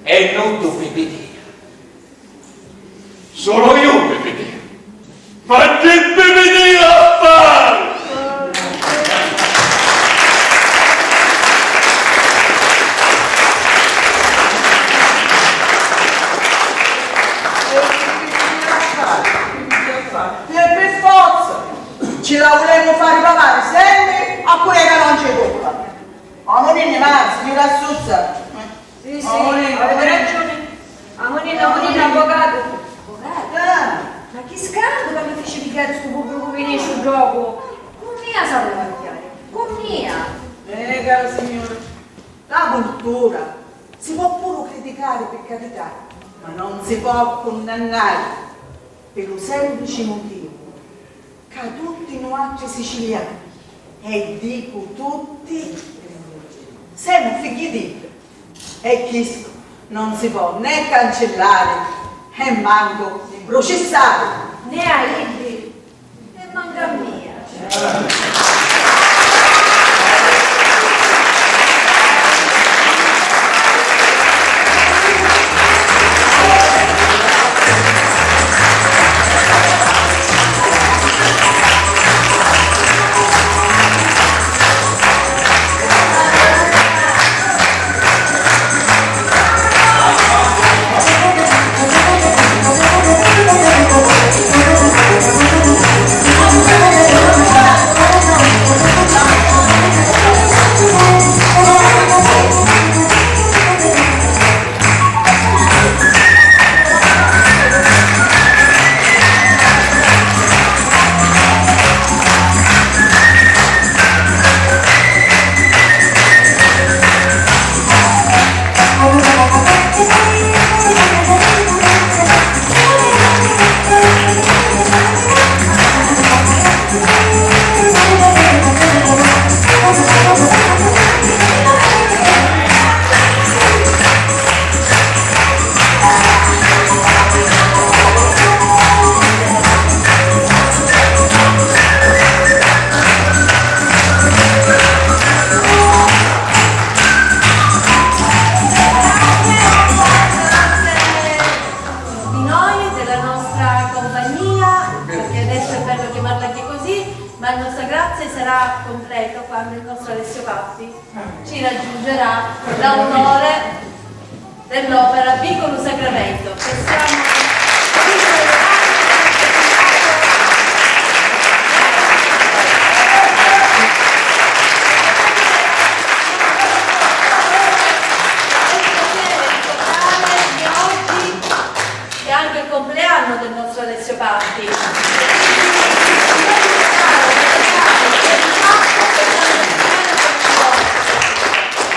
e nuddu vi vidia. Sulu iu vi vidia. Ma chi vi vidia a fari? E pi forza! Ci la vulemu fari pavari sempri a pudè ca non ci tocca. Amuninni, ma, signura Assuzza. Sì, sì, amuninni, avete ragione. Amuninni, amuninni, avvocatu. Avvocatu? Ah. Ma chi scantu ca mi fici pigghiari stu pubblicu ministru ddocu! Cu mia s'havi a pigghiari, cu mia! Eh, cara signora, la cultura si può puru criticari, pi carità, ma non si può cunnannari, pi lu semplici mutivu ca tutti nuatri siciliani, e dicu tutti, semu figghi d'iddu, e chistu non si pò né cancillari e mancu prucissari. Né a iddi e mancu a mia. Ecco quando il nostro Alessio Patti ci raggiungerà l'autor dell'opera Vicolo Sacramento, che siamo è anche il compleanno del nostro Alessio Patti.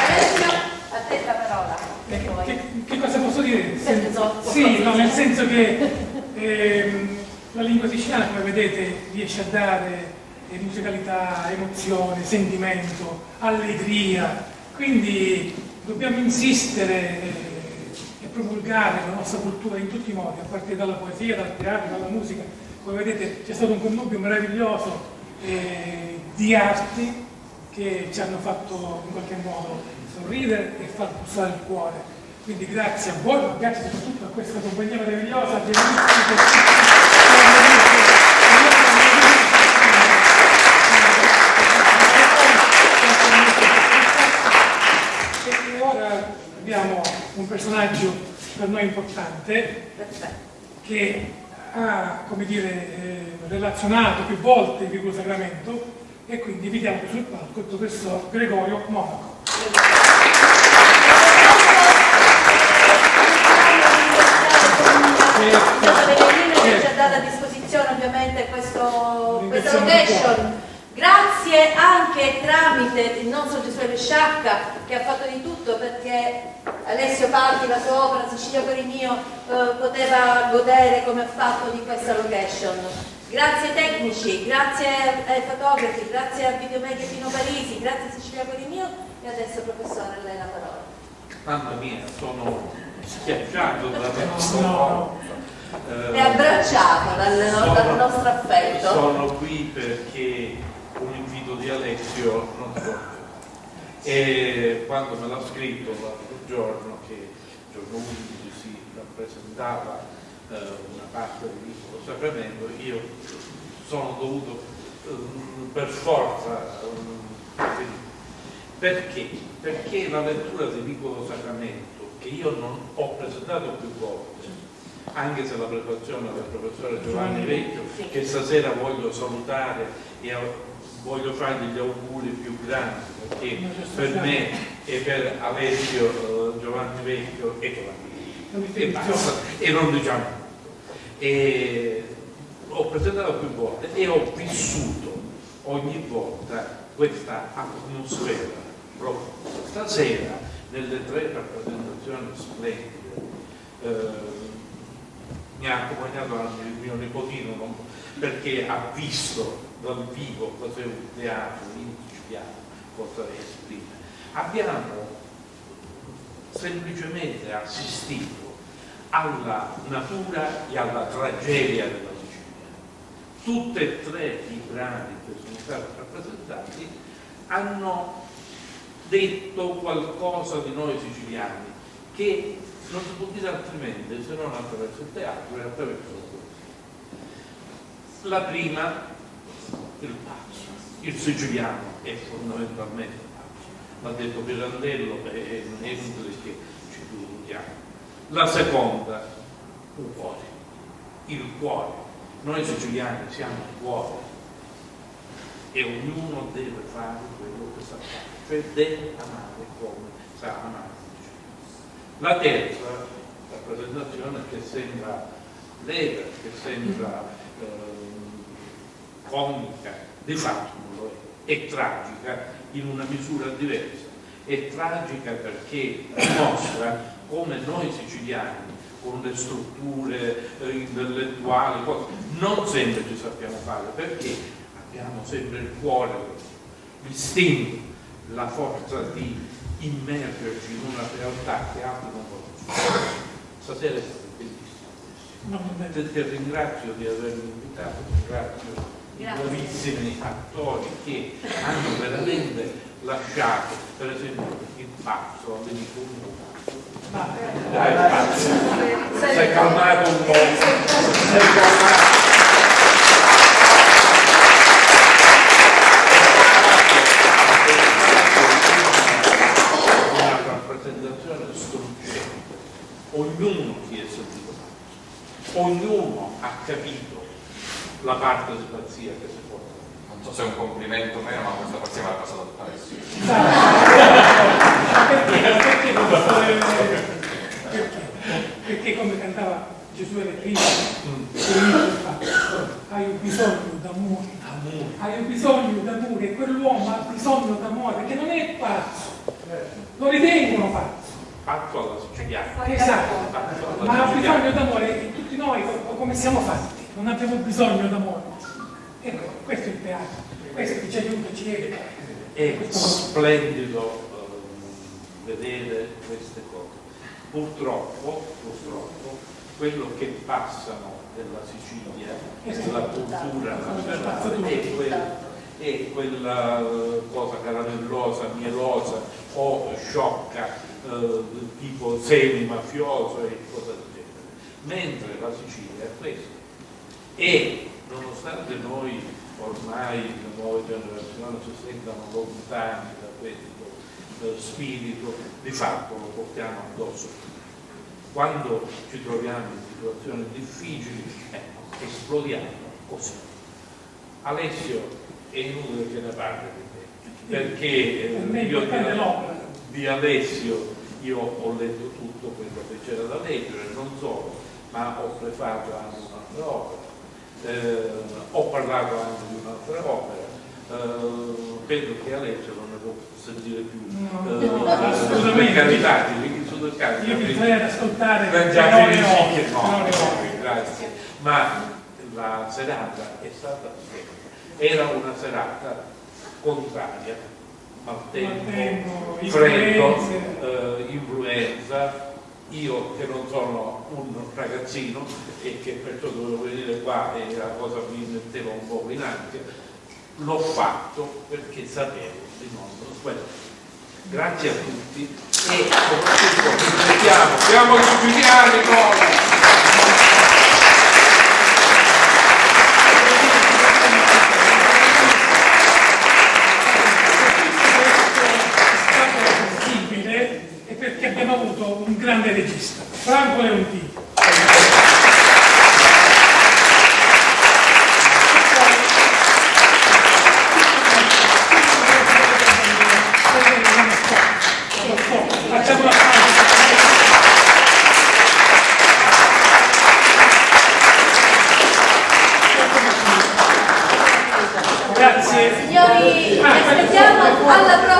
Alessio, a te la parola. Eh, che, che- che cosa posso dire? Nel senso, sì, no, nel senso che ehm, la lingua siciliana, come vedete, riesce a dare eh, musicalità, emozione, sentimento, allegria. Quindi dobbiamo insistere eh, e promulgare la nostra cultura in tutti i modi, a partire dalla poesia, dal teatro, dalla musica. Come vedete c'è stato un connubio meraviglioso eh, di arti che ci hanno fatto in qualche modo sorridere e far pulsare il cuore. Quindi grazie a voi, ma grazie soprattutto a questa compagnia meravigliosa, a Dionisi, per tutti. E ora abbiamo un personaggio per noi importante, che ha, come dire, eh, relazionato più volte il Vicolo Sacramento, e quindi invitiamo sul palco il professor Gregorio Monaco. Signora Pellegrino che ci ha dato a disposizione ovviamente questo, questa location. Grazie anche tramite il nostro Giosuele Sciacca che ha fatto di tutto perché Alessio Patti, la sua opera Sicilia Cuore Mio, eh, poteva godere come ha fatto di questa location. Grazie ai tecnici, grazie ai fotografi, grazie a Videomedia Pino Parisi, grazie a Sicilia Cuore Mio e adesso professore a lei la parola. Mamma mia, sono schiacciato da questo. No, no. Eh, è abbracciato dal, dal nostro affetto. Sono qui perché un invito di Alessio non si può. E quando me l'ha scritto l'altro giorno che giorno undici si rappresentava eh, una parte di Vicolo Sacramento, io sono dovuto ehm, per forza ehm, venire. Perché? Perché la lettura di Vicolo Sacramento, che io non ho presentato più volte, anche se la prefazione del professore Giovanni Vecchio, che stasera voglio salutare e voglio fargli gli auguri più grandi, perché per me e per Alessio eh, Giovanni Vecchio è grande. E basta, e non diciamo. E ho presentato più volte e ho vissuto ogni volta questa atmosfera. Proprio stasera, nelle tre rappresentazioni splendide, eh, mi ha accompagnato anche il mio nipotino, non- perché ha visto dal vivo cos'è un teatro in siciliano, cosa esprime. Abbiamo semplicemente assistito alla natura e alla tragedia della Sicilia. Tutti e tre i brani che sono stati rappresentati hanno detto qualcosa di noi siciliani, che non si può dire altrimenti se non attraverso il teatro e attraverso la poesia. La prima, il pazzo. Il siciliano è fondamentalmente pazzo. L'ha detto Pirandello e è inutile che ci dilunghiamo. La seconda, un cuore. Il cuore. Noi siciliani siamo cuore e ognuno deve fare quello che sa fare, cioè deve amare come sa amare. La terza rappresentazione che sembra lega, che sembra ehm, comica, di fatto non lo è, è tragica in una misura diversa, è tragica perché dimostra come noi siciliani con le strutture eh, intellettuali, cose, non sempre ci sappiamo fare perché abbiamo sempre il cuore l'istinto, la forza di immergerci in una realtà che altri non conoscono. Stasera è stato bellissimo questo. Ti, ti ringrazio di avermi invitato, ringrazio i bravissimi attori che hanno veramente lasciato, per esempio, il pazzo, mi dico uno, dai, pazzo. Si è calmato un po'. Si è calmato. La parte di pazzia che si porta. Non so se è un complimento o meno, ma questa pazzia me l'ha passata tutta adesso. Perché? Perché? Perché? Perché come cantava Giosuè Lettrini, che dice, "Haju bisognu d'amuri." Amore. "Haju bisognu d'amuri", e quell'uomo ha bisogno d'amore, perché non è pazzo. Lo ritengono pazzo. Fatto alla siciliana. Esatto. Fatto alla siciliana. Ma ha bisogno d'amore, e tutti noi co-, come siamo fatti? Non abbiamo bisogno d'amore. Ecco, questo è il teatro, questo che ci aiuta, ci educa. È splendido, eh, vedere queste cose. Purtroppo, purtroppo, quello che passano della Sicilia, della cultura nazionale, è quel-, è quella, eh, cosa caramellosa, mielosa o sciocca, eh, tipo semi mafioso e cose del genere. Mentre la Sicilia è questo. E nonostante noi ormai, le nuove generazioni, si sentano lontani da questo, eh, spirito, di fatto lo portiamo addosso. Quando ci troviamo in situazioni difficili, ecco, esplodiamo così. Alessio, è inutile che ne parli di te, perché, eh, io di, di Alessio, io ho letto tutto quello che c'era da leggere, non solo, ma ho prefato anche un'altra opera, eh, ho parlato anche di un'altra opera, eh, penso che Alessio non ne può sentire più. No, eh, no, assolutamente. Per carità, ti ringrazio del caso. Io mi stai ad ascoltare per ore e ore, no, per ore e ore. Grazie. Ma la serata è stata, era una serata contraria, maltempo, maltempo, freddo, influenza. Eh, influenza. Io che non sono un ragazzino e che perciò dovevo venire qua e la cosa mi metteva un poco in ansia, l'ho fatto perché sapevo di non sbagliare. Grazie a tutti e soprattutto riflettiamo, siamo siciliani noi! È perché abbiamo avuto un grande regista, Franco Leontini. Facciamo un applauso. Grazie. Signori, vi aspettiamo alla prossima.